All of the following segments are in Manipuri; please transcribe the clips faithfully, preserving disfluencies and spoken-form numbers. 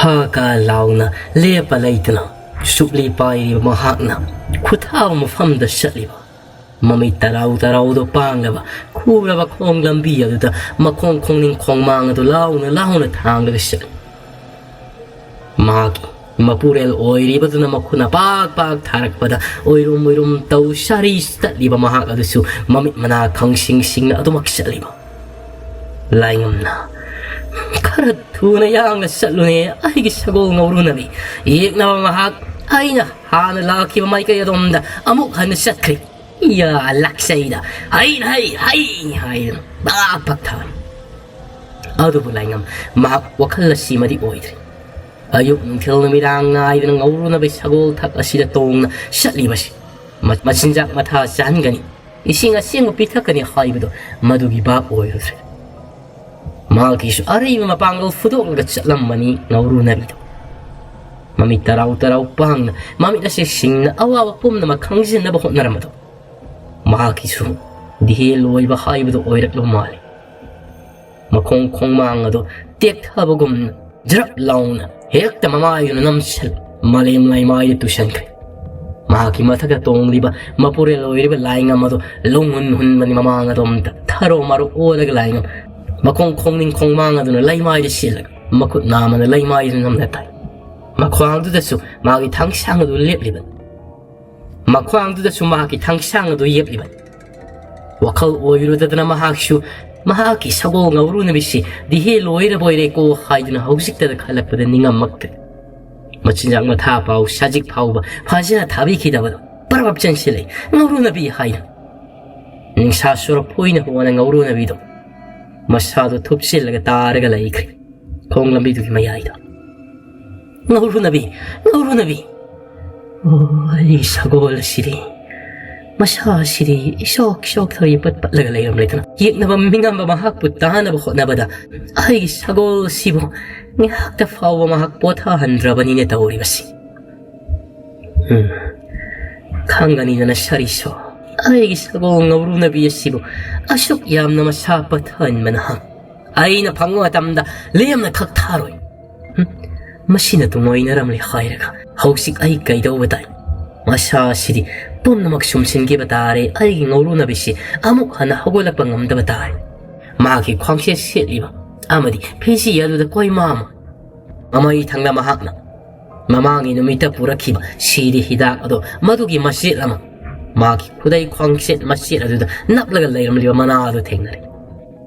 ꯍꯥ ꯀꯥ ꯂꯥꯎꯅ ꯂꯦꯞꯄ ꯂꯩꯇꯅ ꯁꯨꯞꯂꯤ ꯄꯥꯏꯔꯤꯕ ꯃꯍꯥꯛꯅ ꯈꯨꯊꯥꯕ ꯃꯐꯝꯗ ꯆꯠꯂꯤꯕ, ꯃꯃꯤꯠ ꯇꯔꯥꯎ ꯇꯔꯥꯎꯗ ꯄꯥꯡꯂꯕ ꯈꯨꯔꯕ ꯈꯣꯡ ꯂꯝꯕꯤ ꯑꯗꯨꯗ ꯃꯈꯣꯡ ꯈꯣꯡꯅꯤꯡ ꯈꯣꯡꯃꯥꯡ ꯑꯗꯨ ꯂꯥꯎꯅ ꯂꯥꯎꯅ ꯊꯥꯡꯂꯒ ꯆꯠꯂꯤ꯫ ꯃꯍꯥꯛꯀꯤ ꯃꯄꯨꯔꯦꯜ ꯑꯣꯏꯔꯤꯕꯗꯨꯅ ꯃꯈꯨꯠꯅ ꯄꯥꯛ ꯄꯥꯛ ꯊꯥꯔꯛꯄꯗ ꯑꯣꯏꯔꯨꯝ ꯑꯣꯏꯔꯨꯝ ꯇꯧ ꯁꯥꯔꯤ ꯆꯠꯂꯤꯕ ꯃꯍꯥꯛ ꯑꯗꯨꯁꯨ ꯃꯃꯤꯠ ꯃꯅꯥ ꯈꯪꯁꯤꯡ ꯁꯤꯡꯅ ꯑꯗꯨꯃꯛ ꯆꯠꯂꯤꯕ꯫ ꯂꯥꯏꯉꯝꯅ, "ꯈꯔ ꯊꯨꯅ ꯌꯥꯡꯅ ꯆꯠꯂꯨꯅꯦ, ꯑꯩꯒꯤ ꯁꯒꯣꯜ ꯉꯧꯔꯨꯅꯕꯤ꯫ ꯌꯦꯛꯅꯕ ꯃꯍꯥꯛ ꯑꯩꯅ ꯍꯥꯟꯅ ꯂꯥꯛꯈꯤꯕ ꯃꯥꯏꯀꯩ ꯑꯗꯣꯝꯗ ꯑꯃꯨꯛ ꯍꯟꯅ ꯆꯠꯈ꯭ꯔꯦ꯫ ꯏꯌꯥ, ꯂꯥꯛꯆꯩꯗ, ꯍꯩ, ꯍꯩ, ꯍꯩ" ꯍꯥꯏꯗꯨꯅ ꯄꯥꯛ ꯄꯥꯛ ꯊꯥꯔꯤ꯫ ꯑꯗꯨꯕꯨ ꯂꯥꯏꯉꯝ, ꯃꯍꯥꯛ ꯋꯥꯈꯜ ꯑꯁꯤꯃꯗꯤ ꯑꯣꯏꯗ꯭ꯔꯤ꯫ ꯑꯌꯨꯛ ꯅꯨꯡꯊꯤꯜ ꯅꯨꯃꯤꯗꯥꯡ ꯅꯥꯏꯗꯅ ꯉꯧꯔꯨꯅꯕꯤ ꯁꯒꯣꯜ ꯊꯛ ꯑꯁꯤꯗ ꯇꯣꯡꯅ ꯆꯠꯂꯤꯕꯁꯤ ꯃ-, ꯃꯆꯤꯟꯖꯥꯛ ꯃꯊꯥ ꯆꯥꯍꯟꯒꯅꯤ, ꯏꯁꯤꯡ ꯑꯁꯦꯡꯕ ꯄꯤꯊꯛꯀꯅꯤ ꯍꯥꯏꯕꯗꯣ ꯃꯗꯨꯒꯤ ꯚꯥꯞ ꯑꯣꯏꯔꯨꯗ꯭ꯔꯦ꯫ ꯃꯍꯥꯛꯀꯤꯁꯨ ꯑꯔꯩꯕ ꯃꯄꯥꯡꯒꯜ ꯐꯨꯗꯣꯛꯂꯒ ꯆꯠꯂꯝꯕꯅꯤ ꯉꯧꯔꯨꯅꯕꯤꯗꯣ꯫ ꯃꯃꯤꯠ ꯇꯔꯥꯎ ꯇꯔꯥꯎ ꯄꯥꯡꯅ ꯃꯃꯤꯠ ꯑꯁꯦ ꯁꯤꯡꯅ ꯑꯋꯥꯕ ꯄꯨꯝꯅꯃꯛ ꯈꯪꯖꯤꯟꯅꯕ ꯍꯣꯠꯅꯔꯝꯕꯗꯣ ꯃꯍꯥꯛꯀꯤꯁꯨ ꯗꯤꯍꯦ ꯂꯣꯏꯕ ꯍꯥꯏꯕꯗꯨ ꯑꯣꯏꯔꯛꯂꯕ ꯃꯥꯜꯂꯤ꯫ ꯃꯈꯣꯡ ꯈꯣꯡꯃꯥꯡ ꯑꯗꯨ ꯇꯦꯛꯊꯕꯒꯨꯝꯅ ꯖꯔꯞ ꯂꯥꯎꯅ ꯍꯦꯛꯇ ꯃꯃꯥꯏꯗꯨꯅ ꯅꯝꯁꯤꯜ ꯃꯥꯂꯦꯝ ꯂꯩꯃꯥꯏꯗ ꯇꯨꯁꯟꯈ꯭ꯔꯦ꯫ ꯃꯍꯥꯛꯀꯤ ꯃꯊꯛꯇ ꯇꯣꯡꯂꯤꯕ ꯃꯄꯨꯔꯦꯜ ꯑꯣꯏꯔꯤꯕ ꯂꯥꯏꯉꯝ ꯑꯗꯨ ꯂꯣꯡꯍꯨꯟ ꯍꯨꯟꯕꯅꯤ ꯃꯃꯥꯡ ꯑꯗꯣꯝꯗ ꯊꯔꯣ ꯃꯔꯣ ꯑꯣꯜꯂꯒ ꯂꯥꯏꯉꯝ ꯃꯈꯣꯡ ꯈꯣꯡꯅꯤꯡ ꯈꯣꯡꯃꯥꯡ ꯑꯗꯨꯅ ꯂꯩꯃꯥꯏꯗ ꯁꯤꯜꯂꯒ ꯃꯈꯨꯠ ꯅꯥꯝꯃꯅ ꯂꯩꯃꯥꯏꯗ ꯅꯝꯅ ꯇꯥꯏ꯫ ꯃꯈ꯭ꯋꯥꯡꯗꯨꯗꯁꯨ ꯃꯥꯒꯤ ꯊꯥꯡꯁꯥꯡ ꯑꯗꯨ ꯂꯦꯞꯂꯤꯕꯅꯤ꯫ ꯃꯈ꯭ꯋꯥꯡꯗꯨꯗꯁꯨ ꯃꯍꯥꯛꯀꯤ ꯊꯥꯡꯁꯥꯡ ꯑꯗꯨ ꯌꯦꯞꯂꯤꯕꯅꯤ꯫ ꯋꯥꯈꯜ ꯑꯣꯏꯔꯨꯗꯗꯅ ꯃꯍꯥꯛꯁꯨ ꯃꯍꯥꯛꯀꯤ ꯁꯒꯣꯜ ꯉꯧꯔꯨꯅꯕꯤꯁꯤ ꯗꯤꯍꯦ ꯂꯣꯏꯔꯕꯣꯏꯔꯦꯀꯣ ꯍꯥꯏꯗꯨꯅ ꯍꯧꯖꯤꯛꯇꯗ ꯈꯜꯂꯛꯄꯗ ꯅꯤꯡꯉꯝꯃꯛꯇ꯭ꯔꯦ꯫ ꯃꯆꯤꯟꯖꯥꯛ ꯃꯊꯥ ꯄꯥꯎ ꯁꯖꯤꯛ ꯐꯥꯎꯕ ꯐꯖꯅ ꯊꯥꯕꯤꯈꯤꯗꯕꯗꯣ ꯄꯔꯕꯞ ꯆꯪꯁꯤꯜꯂꯛꯏ, "ꯉꯧꯔꯨꯅꯕꯤ" ꯍꯥꯏꯅ꯫ ꯅꯤꯡꯁꯥ ꯁꯣꯔ ꯐꯣꯏꯅ ꯍꯣꯅ ꯉꯧꯔꯨꯅꯕꯤꯗꯣ ꯃꯁꯥꯗꯣ ꯊꯨꯞꯆꯤꯜꯂꯒ ꯇꯥꯔꯒ ꯂꯩꯈ꯭ꯔꯦ ꯈꯣꯡ ꯂꯝꯕꯤꯗꯨꯒꯤ ꯃꯌꯥꯏꯗ꯫ "ꯉꯧꯔꯨꯅꯕꯤ, ꯉꯧꯔꯨꯅꯕꯤ!" ꯑꯣ, ꯑꯩꯒꯤ ꯁꯒꯣꯜ ꯑꯁꯤꯗꯤ, ꯃꯁꯥ ꯑꯁꯤꯗꯤ ꯏꯁꯣꯛ ꯏꯁꯣꯛ ꯊꯧꯔꯤ ꯄꯠ ꯄꯠꯂꯒ ꯂꯩꯔꯝꯂꯦꯗꯅ꯫ ꯌꯦꯛꯅꯕ ꯃꯤꯉꯝꯕ ꯃꯍꯥꯛꯄꯨ ꯇꯥꯅꯕ ꯍꯣꯠꯅꯕꯗ ꯑꯩꯒꯤ ꯁꯒꯣꯜ ꯑꯁꯤꯕꯨ ꯉꯥꯏꯍꯥꯛꯇ ꯐꯥꯎꯕ ꯃꯍꯥꯛ ꯄꯣꯊꯥꯍꯟꯗ꯭ꯔꯕꯅꯤꯅꯦ ꯇꯧꯔꯤꯕꯁꯤ꯫ ꯎꯝ, ꯈꯪꯒꯅꯤꯗꯅ ꯁꯥꯔꯤꯁꯣ, ꯑꯩꯒꯤ ꯁꯒꯣꯜ ꯉꯧꯔꯨꯅꯕꯤ ꯑꯁꯤꯕꯨ ꯑꯁꯨꯛ ꯌꯥꯝꯅ ꯃꯁꯥ ꯄꯠꯊꯍꯟꯕ ꯅꯍꯥꯛ ꯑꯩꯅ ꯐꯪꯕ ꯃꯇꯝꯗ ꯂꯦꯝꯅ ꯈꯛ ꯊꯥꯔꯣꯏ꯫ ꯎꯝ, ꯃꯁꯤꯅ ꯇꯨꯡꯑꯣꯏꯅꯔꯝꯂꯦ ꯍꯥꯏꯔꯒ ꯍꯧꯖꯤꯛ ꯑꯩ ꯀꯩꯗꯧꯕ ꯇꯥꯏ? ꯃꯁꯥꯁꯤꯗꯤ ꯄꯨꯝꯅꯃꯛ ꯁꯨꯝꯁꯤꯟꯈꯤꯕ ꯇꯥꯔꯦ꯫ ꯑꯩꯒꯤ ꯉꯧꯔꯨꯅꯕꯤꯁꯤ ꯑꯃꯨꯛ ꯍꯟꯅ ꯍꯧꯒꯠꯂꯛꯄ ꯉꯝꯗꯕ ꯇꯥꯔꯦ꯫ ꯃꯍꯥꯛꯀꯤ ꯈ꯭ꯋꯥꯡꯁꯦꯠ ꯁꯦꯠꯂꯤꯕ ꯑꯃꯗꯤ ꯐꯤꯖꯤ ꯑꯗꯨꯗ ꯀꯣꯏꯃꯥ ꯑꯃ꯫ ꯃꯃꯩ ꯊꯪꯅ ꯃꯍꯥꯛꯅ ꯃꯃꯥꯡꯒꯤ ꯅꯨꯃꯤꯠꯇ ꯄꯨꯔꯛꯈꯤꯕ ꯁꯤꯗꯤ ꯍꯤꯗꯥꯛ ꯑꯗꯣ ꯃꯗꯨꯒꯤ ꯃꯆꯦꯠ ꯑꯃ ꯃꯍꯥꯛꯀꯤ ꯈꯨꯗꯩ ꯈ꯭ꯋꯥꯡꯁꯦꯠ ꯃꯆꯦꯠ ꯑꯗꯨꯗ ꯅꯞꯂꯒ ꯂꯩꯔꯝꯂꯤꯕ ꯃꯅꯥ ꯑꯗꯨ ꯊꯦꯡꯅꯔꯦ꯫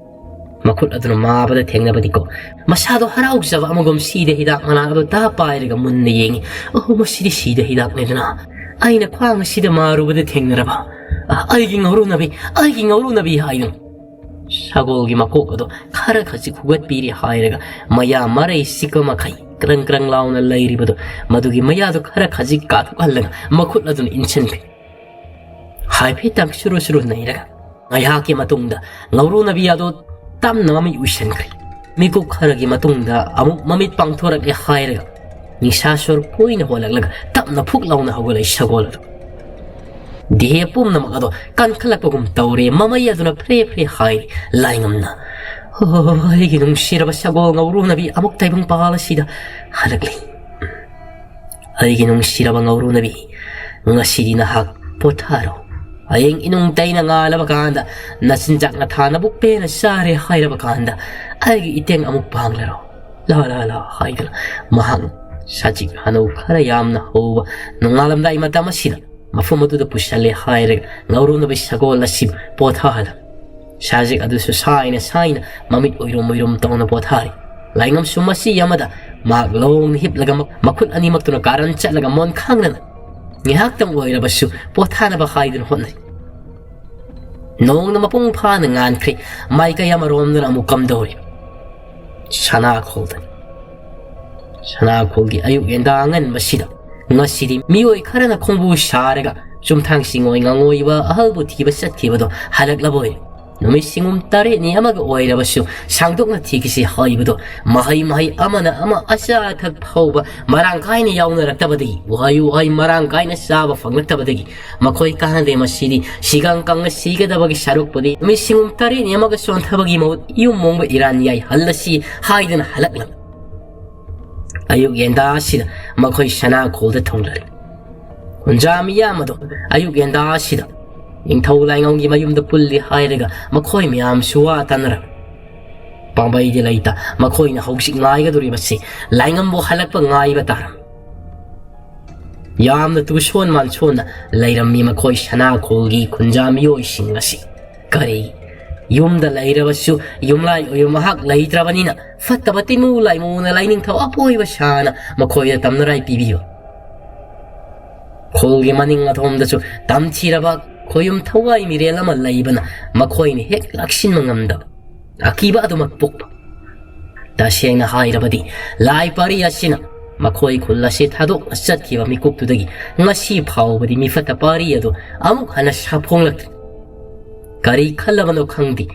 ꯃꯈꯨꯠ ꯑꯗꯨꯅ ꯃꯥꯕꯗ ꯊꯦꯡꯅꯕꯗꯤꯀꯣ, ꯃꯁꯥꯗꯣ ꯍꯔꯥꯎꯖꯕ ꯑꯃꯒꯨꯝ ꯁꯤꯗ ꯍꯤꯗꯥꯛ ꯃꯅꯥ ꯑꯗꯣ ꯇꯥ ꯄꯥꯏꯔꯒ ꯃꯨꯟꯅ ꯌꯦꯡꯉꯤ꯫ "ꯑꯣꯍꯣ, ꯃꯁꯤꯗꯤ ꯁꯤꯗ ꯍꯤꯗꯥꯛꯅꯦꯗꯅ꯫ ꯑꯩꯅ ꯈ꯭ꯋꯥꯡ ꯑꯁꯤꯗ ꯃꯥꯔꯨꯕꯗ ꯊꯦꯡꯅꯔꯕ꯫ ꯑ, ꯑꯩꯒꯤ ꯉꯧꯔꯨꯅꯕꯤ, ꯑꯩꯒꯤ ꯉꯧꯔꯨꯅꯕꯤ" ꯍꯥꯏꯗꯨꯅ꯫ ꯁꯒꯣꯜꯒꯤ ꯃꯀꯣꯛ ꯑꯗꯣ ꯈꯔ ꯈꯖꯤꯛ ꯍꯨꯒꯠꯄꯤꯔꯦ ꯍꯥꯏꯔꯒ ꯃꯌꯥ ꯃꯔꯩ ꯁꯤꯛꯄ ꯃꯈꯩ ꯀ꯭ꯔꯪ ꯀ꯭ꯔꯪ ꯂꯥꯎꯅ ꯂꯩꯔꯤꯕꯗꯣ, ꯃꯗꯨꯒꯤ ꯃꯌꯥꯗꯣ ꯈꯔ ꯈꯖꯤꯛ ꯀꯥꯊꯣꯛꯍꯜꯂꯒ ꯃꯈꯨꯠ ꯑꯗꯨꯅ ꯏꯟꯁꯤꯟꯈ꯭ꯔꯦ꯫ ꯍꯥꯏꯐꯦꯠꯇꯪ ꯁꯨꯔꯨ ꯁꯨꯔꯨ ꯅꯩꯔꯒ ꯉꯥꯏꯍꯥꯛꯀꯤ ꯃꯇꯨꯡꯗ ꯉꯧꯔꯨꯅꯕꯤ ꯑꯗꯣ ꯇꯞꯅ ꯃꯃꯤꯠ ꯎꯏꯁꯟꯈ꯭ꯔꯦ꯫ ꯃꯤꯀꯨꯞ ꯈꯔꯒꯤ ꯃꯇꯨꯡꯗ ꯑꯃꯨꯛ ꯃꯃꯤꯠ ꯄꯥꯡꯊꯣꯔꯛꯂꯦ ꯍꯥꯏꯔꯒ ꯅꯤꯡꯁꯥ ꯁꯣꯔ ꯀꯣꯏꯅ ꯍꯣꯜꯂꯛꯂꯒ ꯇꯞꯅ ꯐꯨꯛ ꯂꯥꯎꯅ ꯍꯧꯒꯠꯂꯛꯏ ꯁꯒꯣꯜ ꯑꯗꯣ꯫ ꯗꯤꯍꯦ ꯄꯨꯝꯅꯃꯛ ꯑꯗꯣ ꯀꯟꯈꯠꯂꯛꯄꯒꯨꯝ ꯇꯧꯔꯦ꯫ ꯃꯃꯩ ꯑꯗꯨꯅ ꯐ꯭ꯔꯦ ꯐ꯭ꯔꯦ ꯍꯥꯏꯔꯤ꯫ ꯂꯥꯏꯉꯝꯅ, "ꯑꯣ, ꯑꯩꯒꯤ ꯅꯨꯡꯁꯤꯔꯕ ꯁꯒꯣꯜ ꯉꯧꯔꯨꯅꯕꯤ ꯑꯃꯨꯛ ꯇꯥꯏꯕꯪ ꯄꯥꯜ ꯑꯁꯤꯗ ꯍꯜꯂꯛꯂꯤ꯫ ꯑꯩꯒꯤ ꯅꯨꯡꯁꯤꯔꯕ ꯉꯧꯔꯨꯅꯕꯤ, ꯉꯁꯤꯗꯤ ꯅꯍꯥꯛ ꯄꯣꯊꯥꯔꯣ꯫ ꯍꯌꯦꯡ ꯏꯅꯨꯡ ꯇꯩꯅ ꯉꯥꯜꯂꯕ ꯀꯥꯟꯗ, ꯅꯆꯤꯟꯖꯥꯛ ꯅꯊꯥ ꯅꯕꯨꯛ ꯄꯦꯟꯅ ꯆꯥꯔꯦ ꯍꯥꯏꯔꯕ ꯀꯥꯟꯗ, ꯑꯩꯒꯤ ꯏꯇꯦꯡ ꯑꯃꯨꯛ ꯄꯥꯡꯂꯔꯣ꯫ ꯂꯥ, ꯂꯥ, ꯂꯥ" ꯍꯥꯏꯗꯨꯅ ꯃꯍꯥꯛꯅ ꯁꯖꯤꯛ ꯍꯅꯧ ꯈꯔ ꯌꯥꯝꯅ ꯍꯧꯕ ꯅꯣꯡꯉꯥꯜꯂꯝꯗꯥꯏ ꯃꯇꯝ ꯑꯁꯤꯗ ꯃꯐꯝ ꯑꯗꯨꯗ ꯄꯨꯁꯜꯂꯦ ꯍꯥꯏꯔꯒ ꯉꯧꯔꯨꯅꯕꯤ ꯁꯒꯣꯜ ꯑꯁꯤ ꯄꯣꯊꯥꯍꯜꯂꯝꯃꯤ꯫ ꯁꯖꯤꯛ ꯑꯗꯨꯁꯨ ꯁꯥꯏꯅ ꯁꯥꯏꯅ ꯃꯃꯤꯠ ꯎꯏꯔꯨꯝ ꯎꯏꯔꯨꯝ ꯇꯧꯅ ꯄꯣꯊꯥꯔꯤ꯫ ꯂꯥꯏꯉꯝꯁꯨ ꯃꯁꯤ ꯑꯃꯗ ꯃꯍꯥꯛ ꯂꯣꯡꯅ ꯍꯤꯞꯂꯒ ꯃ-, ꯃꯈꯨꯠ ꯑꯅꯤꯃꯛꯇꯨꯅ ꯀꯥꯔꯟ ꯆꯠꯂꯒ ꯃꯣꯟ ꯈꯥꯡꯅꯅ ꯉꯥꯏꯍꯥꯛꯇꯪ ꯑꯣꯏꯔꯕꯁꯨ ꯄꯣꯊꯥꯅꯕ ꯍꯥꯏꯗꯨꯅ ꯍꯣꯠꯅꯔꯤ꯫ ꯅꯣꯡꯅ ꯃꯄꯨꯡ ꯐꯥꯅ ꯉꯥꯟꯈ꯭ꯔꯦ꯫ ꯃꯥꯏꯀꯩ ꯑꯃꯔꯣꯝꯗꯅ ꯑꯃꯨꯛ ꯀꯝꯗꯧꯔꯤ? ꯁꯅꯥꯈꯣꯜꯗꯅꯤ꯫ ꯁꯅꯥꯈꯣꯜꯒꯤ ꯑꯌꯨꯛ ꯌꯦꯟꯗꯥ ꯑꯉꯟꯕꯁꯤꯗ ꯉꯁꯤꯗꯤ ꯃꯤꯑꯣꯏ ꯈꯔꯅ ꯈꯣꯡꯕꯨ ꯁꯥꯔꯒ ꯆꯨꯝꯊꯥꯡ ꯁꯤꯡꯉꯣꯏ ꯉꯥꯉꯣꯏꯕ ꯑꯍꯜꯕꯨ ꯊꯤꯕ ꯆꯠꯈꯤꯕꯗꯣ ꯍꯜꯂꯛꯂꯕ ꯑꯣꯏꯔꯦ꯫ ꯅꯨꯃꯤꯠ ꯁꯤꯡꯉꯨꯝ ꯇꯔꯦꯠꯅꯤ ꯑꯃꯒ ꯑꯣꯏꯔꯕꯁꯨ ꯁꯥꯡꯗꯣꯛꯅ ꯊꯤꯈꯤꯁꯤ ꯍꯥꯏꯕꯗꯣ ꯃꯍꯩ ꯃꯍꯩ ꯑꯃꯅ ꯑꯃ ꯑꯆꯥ ꯑꯊꯛ ꯐꯥꯎꯕ ꯃꯔꯥꯡ ꯀꯥꯏꯅ ꯌꯥꯎꯅꯔꯛꯇꯕꯗꯒꯤ, ꯎꯍꯩ ꯋꯥꯍꯩ ꯃꯔꯥꯡ ꯀꯥꯏꯅ ꯆꯥꯕ ꯐꯪꯂꯛꯇꯕꯗꯒꯤ, ꯃꯈꯣꯏ ꯀꯥꯟꯅꯗꯦ, ꯃꯁꯤꯗꯤ ꯁꯤꯒꯪ ꯀꯪꯅ ꯁꯤꯒꯗꯕꯒꯤ ꯁꯔꯨꯛꯄꯨꯗꯤ ꯅꯨꯃꯤꯠ ꯁꯤꯡꯉꯨꯝ ꯇꯔꯦꯠꯅꯤ ꯑꯃꯒ ꯁꯣꯟꯊꯕꯒꯤ ꯃꯍꯨꯠ ꯌꯨꯝ ꯃꯣꯡꯕ ꯏꯔꯥꯟ ꯌꯥꯏ ꯍꯜꯂꯁꯤ ꯍꯥꯏꯗꯨꯅ ꯍꯜꯂꯛꯂꯝꯃꯤ꯫ ꯑꯌꯨꯛ ꯌꯦꯟꯗꯥ ꯑꯁꯤꯗ ꯃꯈꯣꯏ ꯁꯅꯥꯈꯣꯜꯗ ꯊꯨꯡꯂꯔꯦ꯫ ꯈꯨꯟꯖꯥ ꯃꯤꯌꯥꯝ ꯑꯗꯣ ꯑꯌꯨꯛ ꯌꯦꯟꯗꯥ ꯑꯁꯤꯗ ꯅꯤꯡꯊꯧ ꯂꯥꯏꯉꯝꯒꯤ ꯃꯌꯨꯝꯗ ꯄꯨꯜꯂꯤ ꯍꯥꯏꯔꯒ ꯃꯈꯣꯏ ꯃꯌꯥꯝꯁꯨ ꯋꯥ ꯇꯥꯅꯔꯝꯃꯤ꯫ ꯄꯥꯝꯕꯩꯗꯤ ꯂꯩꯇ ꯃꯈꯣꯏꯅ ꯍꯧꯖꯤꯛ ꯉꯥꯏꯒꯗꯧꯔꯤꯕꯁꯤ ꯂꯥꯏꯉꯝꯕꯨ ꯍꯜꯂꯛꯄ ꯉꯥꯏꯕ ꯇꯥꯔꯝꯃꯤ꯫ ꯌꯥꯝꯅ ꯇꯨꯁꯣꯟ ꯃꯥꯟꯁꯣꯟꯅ ꯂꯩꯔꯝꯃꯤ ꯃꯈꯣꯏ ꯁꯅꯥꯈꯣꯜꯒꯤ ꯈꯨꯟꯖꯥ ꯃꯤꯑꯣꯏꯁꯤꯡ ꯑꯁꯤ꯫ ꯀꯔꯤ? ꯌꯨꯝꯗ ꯂꯩꯔꯕꯁꯨ ꯌꯨꯝꯂꯥꯏ ꯑꯣꯏꯕ ꯃꯍꯥꯛ ꯂꯩꯇ꯭ꯔꯕꯅꯤꯅ ꯐꯠꯇꯕ ꯇꯤꯃꯨ ꯂꯥꯏꯃꯨꯅ ꯂꯥꯏꯅꯤꯡꯊꯧ ꯑꯄꯣꯏꯕ ꯁꯥꯅ ꯃꯈꯣꯏꯗ ꯇꯝꯅꯔꯥꯏ ꯄꯤꯕꯤꯕ꯫ ꯈꯣꯜꯒꯤ ꯃꯅꯤꯡ ꯑꯊꯣꯝꯗꯁꯨ ꯇꯝꯊꯤꯔꯕ ꯈꯣꯌꯨꯝ ꯊꯋꯥꯏ ꯃꯤꯔꯦꯜ ꯑꯃ ꯂꯩꯕꯅ ꯃꯈꯣꯏꯅ ꯍꯦꯛ ꯂꯥꯛꯁꯤꯟꯕ ꯉꯝꯗꯕ ꯑꯀꯤꯕ ꯑꯗꯨꯃꯛ ꯄꯣꯛꯄ꯫ ꯇꯁꯦꯡꯅ ꯍꯥꯏꯔꯕꯗꯤ ꯂꯥꯏ ꯄꯥꯔꯤ ꯑꯁꯤꯅ ꯃꯈꯣꯏ ꯈꯨꯜ ꯑꯁꯤ ꯊꯥꯗꯣꯛꯅ ꯆꯠꯈꯤꯕ ꯃꯤꯀꯨꯞꯇꯨꯗꯒꯤ ꯉꯁꯤ ꯐꯥꯎꯕꯗꯤ ꯃꯤꯐꯠꯇ ꯄꯥꯔꯤ ꯑꯗꯨ ꯑꯃꯨꯛ ꯍꯟꯅ ꯁꯥꯐꯣꯡꯂꯛꯇ꯭ꯔꯤ꯫ ꯀꯔꯤ ꯈꯜꯂꯕꯅꯣ ꯈꯪꯗꯦ,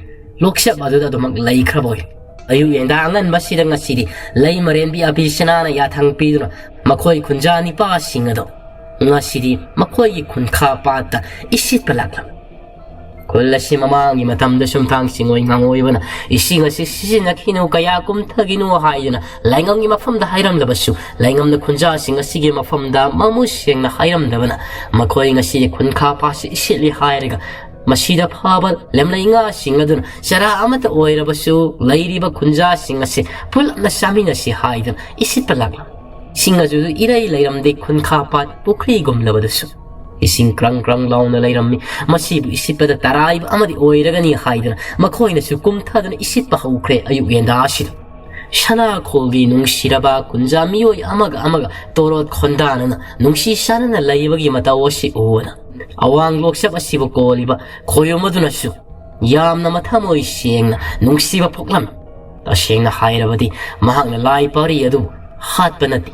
ꯂꯣꯛꯆꯞ ꯑꯗꯨꯗ ꯑꯗꯨꯃꯛ ꯂꯩꯈ꯭ꯔꯕ ꯑꯣꯏ꯫ ꯑꯌꯨꯛ ꯌꯦꯟꯗꯥ ꯑꯉꯟꯕꯁꯤꯗ ꯉꯁꯤꯗꯤ ꯂꯩ ꯃꯔꯦꯟꯕꯤ ꯑꯕꯤꯁꯅꯥꯅ ꯌꯥꯊꯪ ꯄꯤꯗꯨꯅ ꯃꯈꯣꯏ ꯈꯨꯟꯖꯥ ꯅꯤꯄꯥꯁꯤꯡ ꯑꯗꯨ ꯉꯁꯤꯗꯤ ꯃꯈꯣꯏꯒꯤ ꯈꯨꯟꯈꯥ ꯄꯥꯠꯇ ꯏꯁꯤꯠꯄ ꯂꯥꯛꯂꯝꯃꯤ꯫ ꯈꯨꯜ ꯑꯁꯤ ꯃꯃꯥꯡꯒꯤ ꯃꯇꯝꯗ ꯁꯨꯝꯊꯥꯡ ꯁꯤꯡꯑꯣꯏ ꯉꯥꯡꯑꯣꯏꯕꯅ ꯏꯁꯤꯡ ꯑꯁꯤ ꯁꯤꯖꯤꯟꯅꯈꯤꯅꯨ, ꯀꯌꯥ ꯀꯨꯝꯊꯒꯤꯅꯨ ꯍꯥꯏꯗꯨꯅ ꯂꯥꯏꯉꯝꯒꯤ ꯃꯐꯝꯗ ꯍꯥꯏꯔꯝꯂꯕꯁꯨ, ꯂꯥꯏꯉꯝꯅ ꯈꯨꯟꯖꯥꯁꯤꯡ ꯑꯁꯤꯒꯤ ꯃꯐꯝꯗ ꯃꯃꯨ ꯁꯦꯡꯅ ꯍꯥꯏꯔꯝꯗꯕꯅ ꯃꯈꯣꯏ ꯉꯁꯤ ꯈꯨꯟꯈꯥ ꯄꯥꯠꯁꯤ ꯏꯁꯤꯠꯂꯤ ꯍꯥꯏꯔꯒ ꯃꯁꯤꯗ ꯐꯥꯕ ꯂꯦꯝꯂꯩ ꯉꯥꯁꯤꯡ ꯑꯗꯨꯅ ꯆꯔꯥ ꯑꯃꯠꯇ ꯑꯣꯏꯔꯕꯁꯨ ꯂꯩꯔꯤꯕ ꯈꯨꯟꯖꯥꯁꯤꯡ ꯑꯁꯤ ꯄꯨꯂꯞꯅ ꯆꯥꯃꯤꯟꯅꯁꯤ ꯍꯥꯏꯗꯨꯅ ꯏꯁꯤꯠꯄ ꯂꯥꯛꯂꯝꯃꯤ꯫ ꯏꯁꯤꯡ ꯑꯗꯨ ꯏꯔꯩ ꯂꯩꯔꯝꯗꯦ, ꯈꯨꯟꯈꯥ ꯄꯥꯠ ꯄꯨꯈ꯭ꯔꯤꯒꯨꯝꯂꯕꯗꯁꯨ꯫ ꯏꯁꯤꯡ ꯀ꯭ꯔꯪ ꯀ꯭ꯔꯪ ꯂꯥꯎꯅ ꯂꯩꯔꯝꯃꯤ꯫ ꯃꯁꯤꯕꯨ ꯏꯁꯤꯠꯄꯗ ꯇꯔꯥꯏꯕ ꯑꯃꯗꯤ ꯑꯣꯏꯔꯒꯅꯤ ꯍꯥꯏꯗꯨꯅ ꯃꯈꯣꯏꯅꯁꯨ ꯀꯨꯝꯊꯗꯨꯅ ꯏꯁꯤꯠꯄ ꯍꯧꯈ꯭ꯔꯦ ꯑꯌꯨꯛ ꯌꯦꯟꯗꯥ ꯑꯁꯤꯗ꯫ ꯁꯅꯥꯈꯣꯜꯒꯤ ꯅꯨꯡꯁꯤꯔꯕ ꯈꯨꯟꯖꯥ ꯃꯤꯑꯣꯏ ꯑꯃꯒ ꯑꯃꯒ ꯇꯣꯔꯣꯠ ꯈꯣꯟꯗꯥꯅꯅ ꯅꯨꯡꯁꯤ ꯆꯥꯟꯅꯅ ꯂꯩꯕꯒꯤ ꯃꯇꯧ ꯑꯁꯤ ꯎꯕꯅ ꯑꯋꯥꯡ ꯂꯣꯛꯆꯞ ꯑꯁꯤꯕꯨ ꯀꯣꯜꯂꯤꯕ ꯈꯣꯌꯨꯝ ꯑꯗꯨꯅꯁꯨ ꯌꯥꯝꯅ ꯃꯊꯃꯣꯏ ꯁꯦꯡꯅ ꯅꯨꯡꯁꯤꯕ ꯄꯣꯛꯂꯝꯃꯤ꯫ ꯇꯁꯦꯡꯅ ꯍꯥꯏꯔꯕꯗꯤ ꯃꯍꯥꯛꯅ ꯂꯥꯏ ꯄꯥꯔꯤ ꯑꯗꯨ ꯍꯥꯠꯄ ꯅꯠꯇꯦ꯫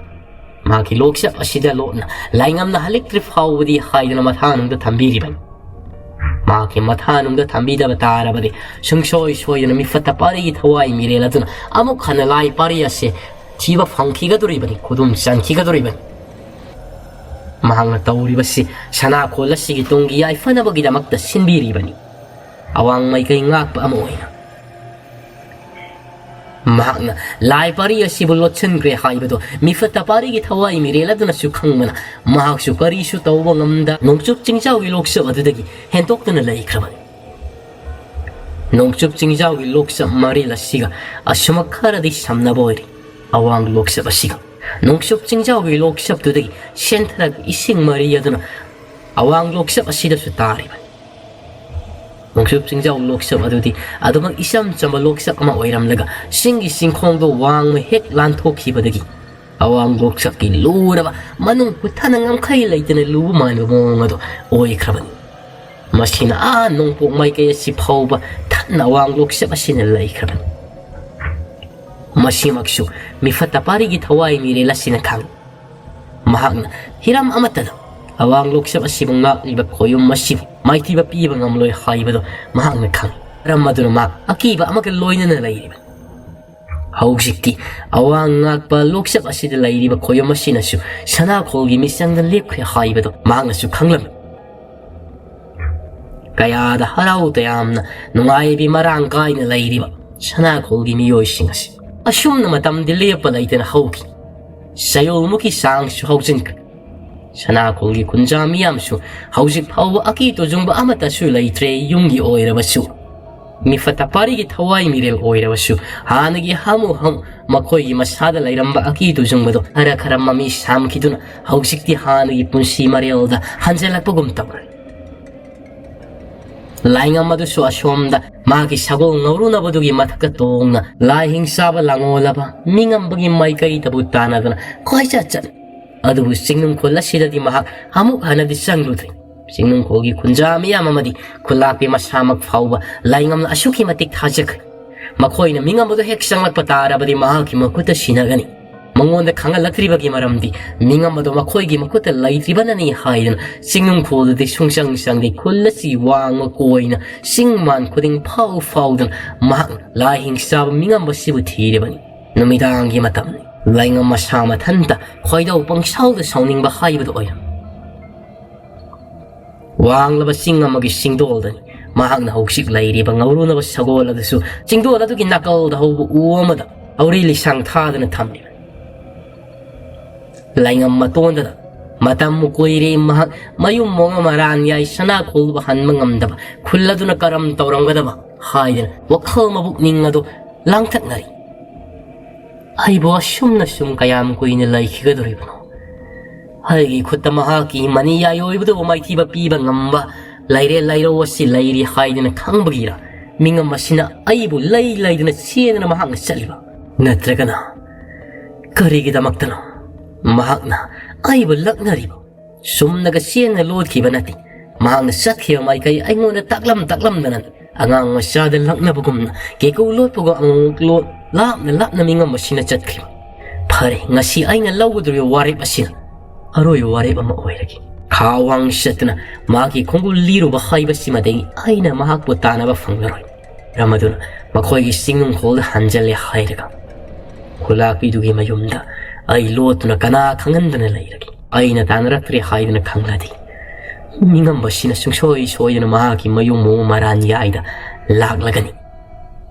ꯃꯍꯥꯛꯀꯤ ꯂꯣꯛꯆꯞ ꯑꯁꯤꯗ ꯂꯣꯠꯅ ꯂꯥꯏꯉꯝꯅ ꯍꯜꯂꯛꯇ꯭ꯔꯤ ꯐꯥꯎꯕꯗꯤ ꯍꯥꯏꯗꯨꯅ ꯃꯊꯥꯅꯨꯡꯗ ꯊꯝꯕꯤꯔꯤꯕꯅꯤ꯫ ꯃꯍꯥꯛꯀꯤ ꯃꯊꯥꯅꯨꯡꯗ ꯊꯝꯕꯤꯗꯕ ꯇꯥꯔꯕꯗꯤ ꯁꯨꯡꯁꯣꯏ ꯁꯣꯏꯗꯅ ꯃꯤꯐꯠꯇ ꯄꯥꯔꯤꯒꯤ ꯊꯋꯥꯏ ꯃꯤꯔꯦꯜ ꯑꯗꯨꯅ ꯑꯃꯨꯛ ꯍꯟꯅ ꯂꯥꯏ ꯄꯥꯔꯤ ꯑꯁꯦ ꯊꯤꯕ ꯐꯪꯈꯤꯒꯗꯧꯔꯤꯕꯅꯤ, ꯈꯨꯗꯨꯝ ꯆꯟꯈꯤꯒꯗꯧꯔꯤꯕꯅꯤ꯫ ꯃꯍꯥꯛꯅ ꯇꯧꯔꯤꯕꯁꯤ ꯁꯅꯥꯈꯣꯜ ꯑꯁꯤꯒꯤ ꯇꯨꯡꯒꯤ ꯌꯥꯏꯐꯅꯕꯒꯤꯗꯃꯛꯇ ꯁꯤꯟꯕꯤꯔꯤꯕꯅꯤ꯫ ꯑꯋꯥꯡ ꯃꯥꯏꯀꯩ ꯉꯥꯛꯄ ꯑꯃ ꯑꯣꯏꯅ꯫ ꯃꯍꯥꯛꯅ ꯂꯥꯏ ꯄꯥꯔꯤ ꯑꯁꯤꯕꯨ ꯂꯣꯠꯁꯤꯟꯈ꯭ꯔꯦ ꯍꯥꯏꯕꯗꯨ ꯃꯤꯐꯠꯇ ꯄꯥꯔꯤꯒꯤ ꯊꯋꯥꯏ ꯃꯤꯔꯦꯜ ꯑꯗꯨꯅꯁꯨ ꯈꯪꯕꯅ, ꯃꯍꯥꯛꯁꯨ ꯀꯔꯤꯁꯨ ꯇꯧꯕ ꯉꯝꯗ ꯅꯣꯡꯆꯨꯞ ꯆꯤꯡꯖꯥꯎꯒꯤ ꯂꯣꯛꯆꯞ ꯑꯗꯨꯗꯒꯤ ꯍꯦꯟꯗꯣꯛꯇꯨꯅ ꯂꯩꯈ꯭ꯔꯕꯅꯤ꯫ ꯅꯣꯡꯆꯨꯞ ꯆꯤꯡꯖꯥꯎꯒꯤ ꯂꯣꯛꯆꯞ ꯃꯔꯦꯜ ꯑꯁꯤꯒ ꯑꯁꯨꯃꯛ ꯈꯔꯗꯤ ꯁꯝꯅꯕ ꯑꯣꯏꯔꯤ꯫ ꯑꯋꯥꯡ ꯂꯣꯛꯆꯞ ꯑꯁꯤꯒ ꯅꯣꯡꯆꯨꯞ ꯆꯤꯡꯖꯥꯎꯒꯤ ꯂꯣꯛꯆꯞꯇꯨꯗꯒꯤ ꯁꯦꯟꯊꯔꯛꯄ ꯏꯁꯤꯡ ꯃꯔꯤ ꯑꯗꯨꯅ ꯑꯋꯥꯡ ꯂꯣꯛꯆꯞ ꯑꯁꯤꯗꯁꯨ ꯇꯥꯔꯤꯕꯅꯤ꯫ ꯅꯣꯡꯆꯨꯞ ꯆꯤꯡꯖꯥꯎ ꯂꯣꯛꯆꯞ ꯑꯗꯨꯗꯤ ꯑꯗꯨꯃꯛ ꯏꯆꯝ ꯆꯝꯕ ꯂꯣꯛꯆꯞ ꯑꯃ ꯑꯣꯏꯔꯝꯂꯒ, ꯆꯤꯡꯒꯤ ꯆꯤꯡꯈꯣꯡꯗꯣ ꯋꯥꯡꯃ ꯍꯦꯛ ꯂꯥꯟꯊꯣꯛꯈꯤꯕꯗꯒꯤ ꯑꯋꯥꯡ ꯂꯣꯛꯆꯞꯀꯤ ꯂꯨꯔꯕ, ꯃꯅꯨꯡ ꯍꯨꯠꯊꯅ ꯉꯝꯈꯩ ꯂꯩꯇꯅ ꯂꯨꯕ ꯃꯥꯟꯕ ꯃꯑꯣꯡ ꯑꯗꯨ ꯑꯣꯏꯈ꯭ꯔꯕꯅꯤ꯫ ꯃꯁꯤꯅ ꯑꯥ ꯅꯣꯡꯄꯣꯛ ꯃꯥꯏꯀꯩ ꯑꯁꯤ ꯐꯥꯎꯕ ꯊꯟꯅ ꯑꯋꯥꯡ ꯂꯣꯛꯆꯞ ꯑꯁꯤꯅ ꯂꯩꯈ꯭ꯔꯕꯅꯤ꯫ ꯃꯁꯤꯃꯛꯁꯨ ꯃꯤꯐꯠꯇ ꯄꯥꯔꯤꯒꯤ ꯊꯋꯥꯏ ꯃꯤꯔꯦꯜ ꯑꯁꯤꯅ ꯈꯪꯏ꯫ ꯃꯍꯥꯛꯅ ꯍꯤꯔꯝ ꯑꯃꯠꯇꯗ ꯑꯋꯥꯡ ꯂꯣꯛꯆꯞ ꯑꯁꯤꯕꯨ ꯉꯥꯛꯂꯤꯕ ꯈꯣꯌꯨꯝ ꯑꯁꯤꯕꯨ ꯃꯥꯏꯊꯤꯕ ꯄꯤꯕ ꯉꯝꯂꯣꯏ ꯍꯥꯏꯕꯗꯨ ꯃꯍꯥꯛꯅ ꯈꯪꯏ꯫ ꯃꯔꯝ ꯑꯗꯨꯅ ꯃꯍꯥꯛ ꯑꯀꯤꯕ ꯑꯃꯒ ꯂꯣꯏꯅꯅ ꯂꯩꯔꯤꯕꯅꯤ꯫ ꯍꯧꯖꯤꯛꯇꯤ ꯑꯋꯥꯡ ꯉꯥꯛꯄ ꯂꯣꯛꯆꯞ ꯑꯁꯤꯗ ꯂꯩꯔꯤꯕ ꯈꯣꯌꯨꯝ ꯑꯁꯤꯅꯁꯨ ꯁꯅꯥꯈꯣꯜꯒꯤ ꯃꯤꯆꯪꯗ ꯂꯦꯞꯈ꯭ꯔꯦ ꯍꯥꯏꯕꯗꯨ ꯃꯍꯥꯛꯅꯁꯨ ꯈꯪꯂꯝꯃꯤ꯫ ꯀꯌꯥꯗ ꯍꯔꯥꯎ ꯇꯌꯥꯝꯅ ꯅꯨꯡꯉꯥꯏꯕꯤ ꯃꯔꯥꯡ ꯀꯥꯏꯅ ꯂꯩꯔꯤꯕ ꯁꯅꯥꯈꯣꯜꯒꯤ ꯃꯤꯑꯣꯏꯁꯤꯡ ꯑꯁꯤ ꯑꯁꯨꯝꯅ ꯃꯇꯝꯗꯤ ꯂꯦꯞꯄ ꯂꯩꯇꯅ ꯍꯧꯈꯤ꯫ ꯆꯌꯣꯜꯃꯨꯛꯀꯤ ꯆꯥꯡꯁꯨ ꯍꯧꯖꯤꯟꯈ꯭ꯔꯦ꯫ ꯁꯅꯥꯈꯣꯜꯒꯤ ꯈꯨꯟꯖꯥ ꯃꯤꯌꯥꯝꯁꯨ ꯍꯧꯖꯤꯛ ꯐꯥꯎꯕ ꯑꯀꯤ ꯇꯨꯖꯨꯡꯕ ꯑꯃꯠꯇꯁꯨ ꯂꯩꯇ꯭ꯔꯦ꯫ ꯌꯨꯝꯒꯤ ꯑꯣꯏꯔꯕꯁꯨ, ꯃꯤꯐꯠꯇ ꯄꯥꯔꯤꯒꯤ ꯊꯋꯥꯏ ꯃꯤꯔꯦꯜ ꯑꯣꯏꯔꯕꯁꯨ, ꯍꯥꯟꯅꯒꯤ ꯍꯥꯃꯨ ꯍꯥꯃꯨ ꯃꯈꯣꯏꯒꯤ ꯃꯁꯥꯗ ꯂꯩꯔꯝꯕ ꯑꯀꯤ ꯇꯨꯖꯨꯡꯕꯗꯣ ꯈꯔ ꯈꯔ ꯃꯃꯤ ꯁꯥꯝꯈꯤꯗꯨꯅ ꯍꯧꯖꯤꯛꯇꯤ ꯍꯥꯟꯅꯒꯤ ꯄꯨꯟꯁꯤ ꯃꯔꯦꯜꯗ ꯍꯟꯖꯤꯜꯂꯛꯄꯒꯨꯝ ꯇꯧꯔꯦ꯫ ꯂꯥꯏꯉꯝ ꯑꯗꯨꯁꯨ ꯑꯁꯣꯝꯗ ꯃꯥꯒꯤ ꯁꯒꯣꯜ ꯉꯧꯔꯨꯅꯕꯗꯨꯒꯤ ꯃꯊꯛꯇ ꯇꯣꯡꯅ ꯂꯥꯏꯍꯤꯡ ꯆꯥꯕ ꯂꯥꯡꯑꯣꯜꯂꯕ ꯃꯤꯉꯝꯕꯒꯤ ꯃꯥꯏꯀꯩꯗꯕꯨ ꯇꯥꯟꯅꯗꯨꯅ ꯀꯣꯏꯆꯠ ꯆꯠꯂꯤ꯫ ꯑꯗꯨꯕꯨ ꯆꯤꯡꯅꯨꯡ ꯈꯨꯜ ꯑꯁꯤꯗꯗꯤ ꯃꯍꯥꯛ ꯑꯃꯨꯛ ꯍꯟꯅꯗꯤ ꯆꯪꯂꯨꯗ꯭ꯔꯤ꯫ ꯆꯤꯡꯅꯨꯡ ꯈꯨꯜꯒꯤ ꯈꯨꯟꯖꯥ ꯃꯤꯌꯥꯝ ꯑꯃꯗꯤ ꯈꯨꯜꯂꯥꯛꯄꯤ ꯃꯁꯥꯃꯛ ꯐꯥꯎꯕ ꯂꯥꯏꯉꯝꯅ ꯑꯁꯨꯛꯀꯤ ꯃꯇꯤꯛ ꯊꯥꯖꯈ꯭ꯔꯦ꯫ ꯃꯈꯣꯏꯅ ꯃꯤꯉꯝꯕꯗꯨ ꯍꯦꯛ ꯆꯪꯂꯛꯄ ꯇꯥꯔꯕꯗꯤ ꯃꯍꯥꯛꯀꯤ ꯃꯈꯨꯠꯇ ꯁꯤꯟꯅꯒꯅꯤ꯫ ꯃꯉꯣꯟꯗ ꯈꯪꯍꯜꯂꯛꯇ꯭ꯔꯤꯕꯒꯤ ꯃꯔꯝꯗꯤ ꯃꯤꯉꯝꯕꯗꯣ ꯃꯈꯣꯏꯒꯤ ꯃꯈꯨꯠꯇ ꯂꯩꯇ꯭ꯔꯤꯕꯅꯅꯤ ꯍꯥꯏꯗꯨꯅ ꯆꯤꯡꯅꯨꯡ ꯈꯨꯜꯗꯗꯤ ꯁꯨꯡꯆꯪ ꯆꯪꯗꯦ꯫ ꯈꯨꯜ ꯑꯁꯤ ꯋꯥꯡꯃ ꯀꯣꯏꯅ ꯆꯤꯡ ꯃꯥꯟ ꯈꯨꯗꯤꯡ ꯐꯥꯎ ꯐꯥꯎꯗꯨꯅ ꯃꯍꯥꯛꯅ ꯂꯥꯏꯍꯤꯡ ꯆꯥꯕ ꯃꯤꯉꯝꯕꯁꯤꯕꯨ ꯊꯤꯔꯤꯕꯅꯤ꯫ ꯅꯨꯃꯤꯗꯥꯡꯒꯤ ꯃꯇꯝꯅꯤ꯫ ꯂꯥꯏꯉꯝ ꯃꯁꯥ ꯃꯊꯟꯇ ꯈꯣꯏꯗꯧ ꯄꯪꯁꯥꯎꯗ ꯁꯥꯎꯅꯤꯡꯕ ꯍꯥꯏꯕꯗꯨ ꯑꯣꯏꯔꯝꯃꯤ꯫ ꯋꯥꯡꯂꯕ ꯆꯤꯡ ꯑꯃꯒꯤ ꯆꯤꯡꯗꯣꯜꯗꯅꯤ ꯃꯍꯥꯛꯅ ꯍꯧꯖꯤꯛ ꯂꯩꯔꯤꯕ ꯉꯧꯔꯨꯅꯕ ꯁꯒꯣꯜ ꯑꯗꯨꯁꯨ ꯆꯤꯡꯗꯣꯜ ꯑꯗꯨꯒꯤ ꯅꯥꯀꯜꯗ ꯍꯧꯕ ꯎ ꯑꯃꯗ ꯑꯧꯔꯤ ꯂꯤꯁꯥꯡ ꯊꯥꯗꯨꯅ ꯊꯝꯂꯤꯕꯅꯤ꯫ ꯂꯩꯉꯝ ꯃꯇꯣꯟꯗꯨꯗ ꯃꯇꯝ ꯀꯨꯏꯔꯦ ꯃꯍꯥꯛ ꯃꯌꯨꯝ ꯃꯣꯡ ꯑꯃ ꯃꯔꯥꯟ ꯌꯥꯏ ꯁꯅꯥ ꯈꯨꯜꯕ ꯍꯟꯕ ꯉꯝꯗꯕ ꯈꯨꯜ ꯑꯗꯨꯅ ꯀꯔꯝ ꯇꯧꯔꯝꯒꯗꯕ ꯍꯥꯏꯗꯅ ꯋꯥꯈꯜ ꯃꯕꯨꯛꯅꯤꯡ ꯑꯗꯨ ꯂꯥꯡꯊꯛꯅꯔꯤ꯫ ꯑꯩꯕꯨ ꯑꯁꯨꯝꯅ ꯁꯨꯝ ꯀꯌꯥꯝ ꯀꯨꯏꯅ ꯂꯩꯈꯤꯒꯗꯧꯔꯤꯕꯅꯣ? ꯑꯩꯒꯤ ꯈꯨꯠꯇ ꯃꯍꯥꯛꯀꯤ ꯃꯅꯤ ꯌꯥꯏ ꯑꯣꯏꯕꯗꯨꯕꯨ ꯃꯥꯏꯊꯤꯕ ꯄꯤꯕ ꯉꯝꯕ ꯂꯩꯔꯦ ꯂꯩꯔꯧ ꯑꯁꯤ ꯂꯩꯔꯤ ꯍꯥꯏꯗꯅ ꯈꯪꯕꯒꯤꯔ ꯃꯤꯉꯝ ꯑꯁꯤꯅ ꯑꯩꯕꯨ ꯂꯩ ꯂꯩꯗꯅ ꯆꯦꯟꯗꯅ ꯃꯍꯥꯛꯅ ꯆꯠꯂꯤꯕ? ꯅꯠꯇ꯭ꯔꯒꯅ ꯀꯔꯤꯒꯤꯗꯃꯛꯇꯅꯣ ꯃꯍꯥꯛꯅ ꯑꯩꯕꯨ ꯂꯛꯅꯔꯤꯕ? ꯆꯨꯝꯅꯒ ꯆꯦꯟꯅ ꯂꯣꯠꯈꯤꯕ ꯅꯠꯇꯦ꯫ ꯃꯍꯥꯛꯅ ꯆꯠꯈꯤꯕ ꯃꯥꯏꯀꯩ ꯑꯩꯉꯣꯟꯗ ꯇꯥꯛꯂꯝ ꯇꯥꯛꯂꯝꯗꯅ ꯑꯉꯥꯡ ꯃꯆꯥꯗ ꯂꯛꯅꯕꯒꯨꯝꯅ ꯀꯦꯀꯨ ꯂꯣꯠꯄꯒ ꯑꯃꯨꯛ ꯂꯣꯠ ꯂꯥꯞꯅ ꯂꯥꯞꯅ ꯃꯤꯉꯝ ꯑꯁꯤꯅ ꯆꯠꯈ꯭ꯔꯤꯕ꯫ ꯐꯔꯦ, ꯉꯁꯤ ꯑꯩꯅ ꯂꯧꯒꯗꯧꯔꯤꯕ ꯋꯥꯔꯦꯞ ꯑꯁꯤꯅ ꯑꯔꯣꯏꯕ ꯋꯥꯔꯦꯞ ꯑꯃ ꯑꯣꯏꯔꯒꯦ꯫ ꯈꯥ ꯋꯥꯡ ꯆꯠꯇꯨꯅ ꯃꯍꯥꯛꯀꯤ ꯈꯣꯡꯒꯨꯜ ꯂꯤꯔꯨꯕ ꯍꯥꯏꯕꯁꯤꯃꯗꯒꯤ ꯑꯩꯅ ꯃꯍꯥꯛꯄꯨ ꯇꯥꯟꯅꯕ ꯐꯪꯂꯔꯣꯏ꯫ ꯃꯔꯝ ꯑꯗꯨꯅ ꯃꯈꯣꯏꯒꯤ ꯆꯤꯡꯅꯨꯡꯈꯣꯜꯗ ꯍꯟꯖꯜꯂꯦ ꯍꯥꯏꯔꯒ ꯈꯨꯂꯥꯛꯄꯤꯗꯨꯒꯤ ꯃꯌꯨꯝꯗ ꯑꯩ ꯂꯣꯠꯇꯨꯅ ꯀꯅꯥ ꯈꯪꯍꯟꯗꯅ ꯂꯩꯔꯒꯦ꯫ ꯑꯩꯅ ꯇꯥꯟꯅꯔꯛꯇ꯭ꯔꯦ ꯍꯥꯏꯗꯨꯅ ꯈꯪꯂꯗꯤ ꯃꯤꯉꯝꯕꯁꯤꯅ ꯁꯨꯡꯁꯣꯏ ꯁꯣꯏꯗꯅ ꯃꯍꯥꯛꯀꯤ ꯃꯌꯨꯝ ꯃꯔꯥꯟ ꯌꯥꯏꯗ ꯂꯥꯛꯂꯒꯅꯤ꯫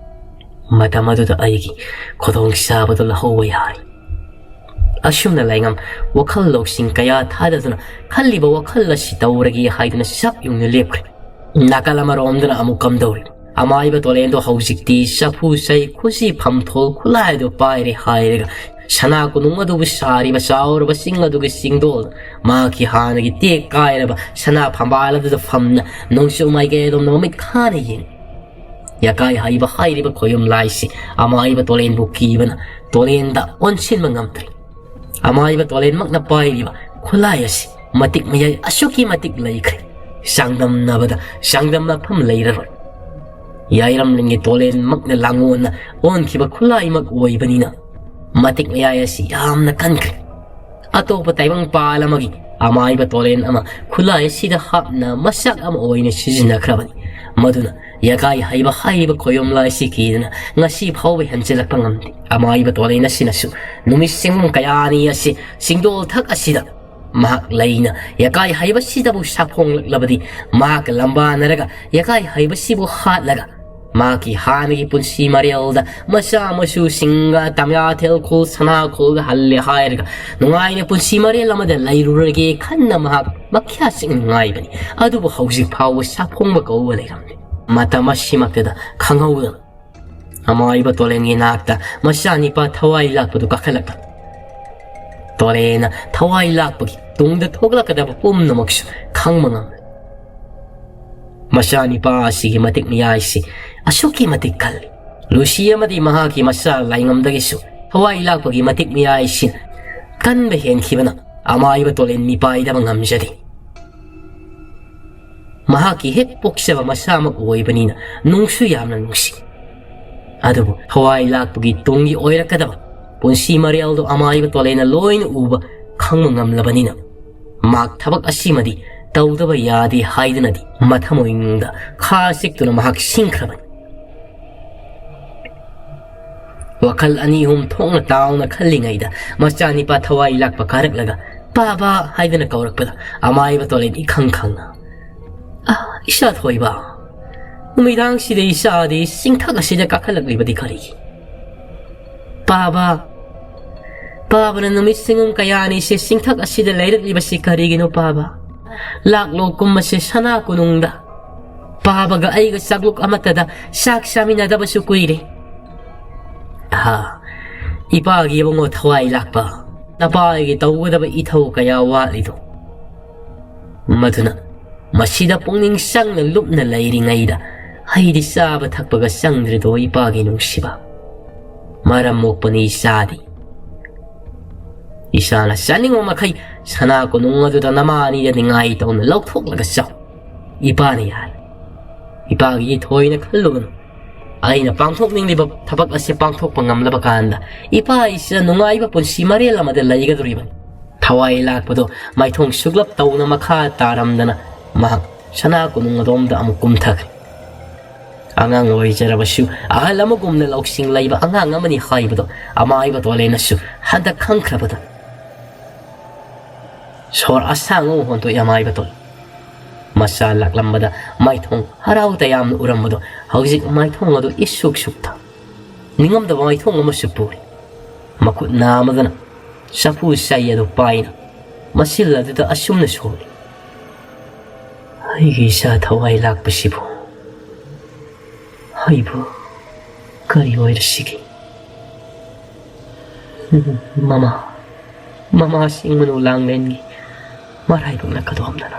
ꯃꯇꯝ ꯑꯗꯨꯗ ꯑꯩꯒꯤ ꯈꯨꯗꯣꯡꯆꯥꯕꯗꯨ ꯂꯧꯍꯧꯕ ꯌꯥꯏ꯫ ꯑꯁꯨꯝꯅ ꯂꯩꯉꯝ ꯋꯥꯈꯜ ꯂꯧꯁꯤꯡ ꯀꯌꯥ ꯊꯥꯗꯗꯨꯅ ꯈꯜꯂꯤꯕ ꯋꯥꯈꯜ ꯑꯁꯤ ꯇꯧꯔꯒꯦ ꯍꯥꯏꯗꯨꯅ ꯆꯞ ꯌꯨꯡꯅ ꯂꯦꯞꯈ꯭ꯔꯦ꯫ ꯅꯥꯀꯜ ꯑꯃꯔꯣꯝꯗꯅ ꯑꯃꯨꯛ ꯀꯝꯗꯧꯔꯤ? ꯑꯃꯥꯏꯕ ꯇꯣꯂꯦꯟꯗꯣ ꯍꯧꯖꯤꯛꯇꯤ ꯆꯐꯨ ꯆꯩ ꯈꯨꯠꯁꯤ ꯐꯝꯊꯣꯜ ꯈꯨꯠꯂꯥꯏꯗꯣ ꯄꯥꯏꯔꯦ ꯍꯥꯏꯔꯒ ꯁꯅꯥ ꯀꯣꯅꯨꯡ ꯑꯗꯨꯕꯨ ꯁꯥꯔꯤꯕ ꯆꯥꯎꯔꯕ ꯆꯤꯡ ꯑꯗꯨꯒꯤ ꯆꯤꯡꯗꯣꯜ ꯃꯍꯥꯛꯀꯤ ꯍꯥꯟꯅꯒꯤ ꯇꯦꯛ ꯀꯥꯏꯔꯕ ꯁꯅꯥ ꯐꯝꯕꯥꯜ ꯑꯗꯨꯗ ꯐꯝꯅ ꯅꯣꯡꯆꯨꯞ ꯃꯥꯏꯀꯩ ꯑꯗꯣꯝꯗ ꯃꯃꯤꯠ ꯈꯥꯅ ꯌꯦꯡ꯫ ꯌꯥꯀꯥꯏ ꯍꯩꯕ ꯍꯥꯏꯔꯤꯕ ꯈꯣꯌꯨꯝ ꯂꯥꯏꯁꯤ ꯑꯃꯥꯏꯕ ꯇꯣꯂꯦꯟꯕꯨ ꯀꯤꯕꯅ ꯇꯣꯂꯦꯟꯗ ꯑꯣꯟꯁꯤꯟꯕ ꯉꯝꯗ꯭ꯔꯤ꯫ ꯑꯃꯥꯏꯕ ꯇꯣꯂꯦꯟꯃꯛꯅ ꯄꯥꯏꯔꯤꯕ ꯈꯨꯠꯂꯥꯏ ꯑꯁꯤ ꯃꯇꯤꯛ ꯃꯌꯥꯏ ꯑꯁꯨꯛꯀꯤ ꯃꯇꯤꯛ ꯂꯩꯈ꯭ꯔꯦ꯫ ꯆꯥꯡꯗꯝꯅꯕꯗ ꯆꯥꯡꯗꯝꯅꯐꯝ ꯂꯩꯔꯔꯣꯏ꯫ ꯌꯥꯏꯔꯝꯂꯤꯡꯒꯤ ꯇꯣꯂꯦꯟꯃꯛꯅ ꯂꯥꯡꯑꯣꯟꯅ ꯑꯣꯟꯈꯤꯕ ꯈꯨꯠꯂꯥꯏꯃꯛ ꯑꯣꯏꯕꯅꯤꯅ ꯃꯇꯤꯛ ꯃꯌꯥꯏ ꯑꯁꯤ ꯌꯥꯝꯅ ꯀꯟꯈ꯭ꯔꯦ꯫ ꯑꯇꯣꯞꯄ ꯇꯥꯏꯕꯪꯄꯥꯜ ꯑꯃꯒꯤ ꯑꯃꯥꯏꯕ ꯇꯣꯂꯦꯟ ꯑꯃ ꯈꯨꯠꯂꯥꯏ ꯑꯁꯤꯗ ꯍꯥꯞꯅ ꯃꯁꯛ ꯑꯃ ꯑꯣꯏꯅ ꯁꯤꯖꯤꯟꯅꯈ꯭ꯔꯕꯅꯤ꯫ ꯃꯗꯨꯅ ꯌꯥꯀꯥꯏ ꯍꯩꯕ ꯍꯥꯏꯔꯤꯕ ꯈꯣꯌꯣꯝ ꯂꯥꯏꯁꯤ ꯀꯤꯗꯅ ꯉꯁꯤ ꯐꯥꯎꯕ ꯍꯦꯟꯖꯤꯜꯂꯛꯄ ꯉꯝꯗꯦ꯫ ꯑꯃꯥꯏꯕ ꯇꯣꯂꯦꯟ ꯑꯁꯤꯅꯁꯨ ꯅꯨꯃꯤꯠ ꯆꯤꯡꯕꯨꯝ ꯀꯌꯥꯅꯤ ꯑꯁꯤ ꯆꯤꯡꯗꯣꯜ ꯊꯛ ꯑꯁꯤꯗ ꯃꯍꯥꯛ ꯂꯩꯅ ꯌꯥꯀꯥꯏ ꯍꯩꯕꯁꯤꯗꯕꯨ ꯁꯥꯐꯣꯡꯂꯛꯂꯕꯗꯤ, ꯃꯍꯥꯛꯀ ꯂꯝꯕꯥꯅꯔꯒ ꯌꯥꯀꯥꯏ ꯍꯩꯕꯁꯤꯕꯨ ꯍꯥꯠꯂꯒ, ꯃꯍꯥꯛꯀꯤ ꯍꯥꯟꯅꯒꯤ ꯄꯨꯟꯁꯤ ꯃꯔꯦꯜꯗ ꯃꯆꯥ ꯃꯁꯨꯁꯤꯡꯒ ꯇꯝꯌꯥꯊꯦꯜ ꯈꯨꯜ ꯁꯅꯥ ꯈꯨꯜꯗ ꯍꯜꯂꯦ ꯍꯥꯏꯔꯒ ꯅꯨꯡꯉꯥꯏꯅ ꯄꯨꯟꯁꯤ ꯃꯔꯦꯜ ꯑꯃꯗ ꯂꯩꯔꯨꯔꯒꯦ ꯈꯟꯅ ꯃꯍꯥꯛ ꯃꯈ꯭ꯌꯥ ꯆꯤꯛꯅ ꯉꯥꯏꯕꯅꯤ꯫ ꯑꯗꯨꯕꯨ ꯍꯧꯖꯤꯛ ꯐꯥꯎꯕ ꯁꯥꯐꯣꯡꯕ ꯀꯧꯕ ꯂꯩꯔꯝꯗꯦ꯫ ꯃꯇꯝ ꯑꯁꯤꯃꯛꯇꯗ ꯈꯪꯍꯧꯗꯅ ꯑꯃꯥꯏꯕ ꯇꯣꯂꯦꯟꯒꯤ ꯅꯥꯛꯇ ꯃꯆꯥꯅꯤꯄꯥ ꯊꯋꯥꯏ ꯂꯥꯛꯄꯗꯨ ꯀꯥꯈꯠꯂꯛꯄ꯫ ꯇꯣꯂꯦꯟꯅ ꯊꯋꯥꯏ ꯂꯥꯛꯄꯒꯤ ꯇꯨꯡꯗ ꯊꯣꯛꯂꯛꯀꯗꯕ ꯄꯨꯝꯅꯃꯛꯁꯨ ꯈꯪꯕ ꯉꯝꯂꯦ꯫ ꯃꯆꯥꯅꯤꯄꯥ ꯑꯁꯤꯒꯤ ꯃꯇꯤꯛ ꯃꯌꯥꯏꯁꯤ ꯑꯁꯨꯛꯀꯤ ꯃꯇꯤꯛ ꯀꯜꯂꯤ꯫ ꯂꯨꯁꯤ ꯑꯃꯗꯤ ꯃꯍꯥꯛꯀꯤ ꯃꯆꯥ ꯂꯥꯏꯉꯝꯗꯒꯤꯁꯨ ꯊꯋꯥꯏ ꯂꯥꯛꯄꯒꯤ ꯃꯇꯤꯛ ꯃꯌꯥꯏꯁꯤ ꯀꯟꯕ ꯍꯦꯟꯈꯤꯕꯅ ꯑꯃꯥꯏꯕ ꯇꯣꯂꯦꯟ ꯃꯤꯄꯥꯏꯗꯕ ꯉꯝꯖꯗꯦ꯫ ꯃꯍꯥꯛꯀꯤ ꯍꯦꯛ ꯄꯣꯛꯆꯕ ꯃꯆꯥꯃꯛ ꯑꯣꯏꯕꯅꯤꯅ ꯅꯨꯡꯁꯨ ꯌꯥꯝꯅ ꯅꯨꯡꯁꯤ꯫ ꯑꯗꯨꯕꯨ ꯊꯋꯥꯏ ꯂꯥꯛꯄꯒꯤ ꯇꯨꯡꯒꯤ ꯑꯣꯏꯔꯛꯀꯗꯕ ꯄꯨꯟꯁꯤ ꯃꯔꯦꯜꯗꯣ ꯑꯃꯥꯏꯕ ꯇꯣꯂꯦꯟꯅ ꯂꯣꯏꯅ ꯎꯕ ꯈꯪꯕ ꯉꯝꯂꯕꯅꯤꯅ ꯃꯍꯥꯛ ꯊꯕꯛ ꯑꯁꯤꯃꯗꯤ ꯇꯧꯗꯕ ꯌꯥꯗꯦ ꯍꯥꯏꯗꯨꯅꯗꯤ ꯃꯊꯃꯣꯏꯅꯨꯡꯗ ꯈꯥ ꯆꯤꯛꯇꯨꯅ ꯃꯍꯥꯛ ꯁꯤꯡꯈ꯭ꯔꯕꯅꯤ꯫ ꯋꯥꯈꯜ ꯑꯅꯤ ꯑꯍꯨꯝ ꯊꯣꯛꯅ ꯇꯥꯎꯅ ꯈꯜꯂꯤꯉꯩꯗ ꯃꯆꯥꯅꯤꯄꯥ ꯊꯋꯥꯏ ꯂꯥꯛꯄ ꯀꯥꯔꯛꯂꯒ "ꯄꯥꯕ" ꯍꯥꯏꯗꯨꯅ ꯀꯧꯔꯛꯄꯗ ꯑꯃꯥꯏꯕ ꯇꯣꯂꯦꯟ ꯏꯈꯪ ꯈꯪꯅ "ꯑ, ꯏꯆꯥ ꯊꯣꯏꯕ, ꯅꯨꯃꯤꯗꯥꯡꯁꯤꯗ ꯏꯆꯥꯗꯤ ꯆꯤꯡꯊꯛ ꯑꯁꯤꯗ ꯀꯥꯈꯠꯂꯛꯂꯤꯕꯗꯤ ꯀꯔꯤꯒꯤ? ꯄꯥꯕ, ꯄꯥꯕꯅ ꯅꯨꯃꯤꯠ ꯁꯤꯡꯉꯝ ꯀꯌꯥꯅꯤꯁꯦ ꯆꯤꯡꯊꯛ ꯑꯁꯤꯗ ꯂꯩꯔꯛꯂꯤꯕꯁꯤ ꯀꯔꯤꯒꯤꯅꯣ ꯄꯥꯕ? ꯂꯥꯛꯂꯣ ꯀꯨꯝꯕꯁꯦ ꯁꯅꯥ ꯀꯣꯅꯨꯡꯗ꯫ ꯄꯥꯕꯒ ꯑꯩꯒ ꯆꯥꯛꯂꯨꯛ ꯑꯃꯠꯇꯗ ꯆꯥꯛ ꯆꯥꯃꯤꯟꯅꯗꯕꯁꯨ ꯀꯨꯏꯔꯦ꯫ ꯑꯍꯥ, ꯏꯄꯥꯒꯤ ꯏꯕꯨꯡꯉꯣ ꯊꯋꯥꯏ ꯂꯥꯛꯄ, ꯅꯄꯥꯒꯤ ꯇꯧꯒꯗꯕ ꯏꯊꯧ ꯀꯌꯥ ꯋꯥꯠꯂꯤꯗꯣ꯫ ꯃꯗꯨꯅ ꯃꯁꯤꯗ ꯄꯨꯛꯅꯤꯡ ꯆꯪꯅ ꯂꯨꯞꯅ ꯂꯩꯔꯤꯉꯩꯗ ꯑꯩꯗꯤ ꯆꯥꯕ ꯊꯛꯄꯒ ꯆꯪꯗ꯭ꯔꯤꯗꯣ ꯏꯄꯥꯒꯤ ꯅꯨꯡꯁꯤꯕ꯫ ꯃꯔꯝ ꯃꯣꯛꯄꯅꯤ ꯏꯆꯥꯗꯤ꯫ ꯏꯆꯥꯅ ꯆꯥꯅꯤꯡꯕ ꯃꯈꯩ ꯁꯅꯥ ꯀꯣꯅꯨꯡ ꯑꯗꯨꯗ ꯅꯃꯥ ꯑꯅꯤꯗ ꯅꯤꯡꯉꯥꯏ ꯇꯧꯅ ꯂꯧꯊꯣꯛꯂꯒ ꯆꯥꯎ꯫ ꯏꯄꯥꯅ ꯌꯥꯔꯦ꯫ ꯏꯄꯥꯒꯤ ꯊꯣꯏꯅ ꯈꯜꯂꯨꯒꯅꯨ꯫ ꯑꯩꯅ ꯄꯥꯡꯊꯣꯛꯅꯤꯡꯂꯤꯕ ꯊꯕꯛ ꯑꯁꯤ ꯄꯥꯡꯊꯣꯛꯄ ꯉꯝꯂꯕ ꯀꯥꯟꯗ ꯏꯄꯥ ꯏꯆꯥ ꯅꯨꯡꯉꯥꯏꯕ ꯄꯨꯟꯁꯤ ꯃꯔꯦꯜ ꯑꯃꯗ ꯂꯩꯒꯗꯧꯔꯤꯕꯅꯤ꯫ ꯊꯋꯥꯏ ꯂꯥꯛꯄꯗꯣ ꯃꯥꯏꯊꯣꯡ ꯁꯨꯛꯂꯞ ꯇꯧꯅ ꯃꯈꯥ ꯇꯥꯔꯝꯗꯅ ꯃꯍꯥꯛ ꯁꯅꯥ ꯀꯣꯅꯨꯡ ꯑꯗꯣꯝꯗ ꯑꯃꯨꯛ ꯀꯨꯝꯊꯈ꯭ꯔꯦ꯫ ꯑꯉꯥꯡ ꯑꯣꯏꯖꯔꯕꯁꯨ ꯑꯍꯜ ꯑꯃꯒꯨꯝꯅ ꯂꯧꯁꯤꯡ ꯂꯩꯕ ꯑꯉꯥꯡ ꯑꯃꯅꯤ ꯍꯥꯏꯕꯗꯣ ꯑꯃꯥꯏꯕ ꯇꯣꯂꯦꯅꯁꯨ ꯍꯟꯗꯛ ꯈꯪꯈ꯭ꯔꯕꯗ ꯁꯣꯔ ꯑꯁꯥꯡꯕ ꯑꯃ ꯍꯣꯟꯗꯣꯛꯏ ꯑꯃꯥꯏꯕ ꯇꯣꯜ꯫ ꯃꯆꯥ ꯂꯥꯛꯂꯝꯕꯗ ꯃꯥꯏꯊꯣꯡ ꯍꯔꯥꯎ ꯇꯌꯥꯝꯅ ꯎꯔꯝꯕꯗꯣ ꯍꯧꯖꯤꯛ ꯃꯥꯏꯊꯣꯡ ꯑꯗꯨ ꯏꯁꯨꯛ ꯁꯨꯛꯇ ꯅꯤꯡꯉꯝꯗꯕ ꯃꯥꯏꯊꯣꯡ ꯑꯃꯁꯨ ꯄꯨꯔꯤ꯫ ꯃꯈꯨꯠ ꯅꯥꯝꯃꯗꯨꯅ ꯆꯐꯨ ꯆꯩ ꯑꯗꯨ ꯄꯥꯏꯅ ꯃꯁꯤꯜ ꯑꯗꯨꯗ ꯑꯁꯨꯝꯅ ꯁꯣꯜꯂꯤ꯫ ꯑꯩꯒꯤ ꯏꯆꯥ ꯊꯋꯥꯏ ꯂꯥꯛꯄꯁꯤꯕꯨ ꯑꯩꯕꯨ ꯀꯔꯤ ꯑꯣꯏꯔꯁꯤꯒꯦ? ꯃꯃꯥ, ꯃꯃꯥ ꯁꯤꯡꯃꯅꯨ ꯂꯥꯡꯂꯦꯟꯒꯤ ꯃꯔꯥꯏꯕꯛꯅ ꯀꯗꯣꯝꯗꯅꯣ?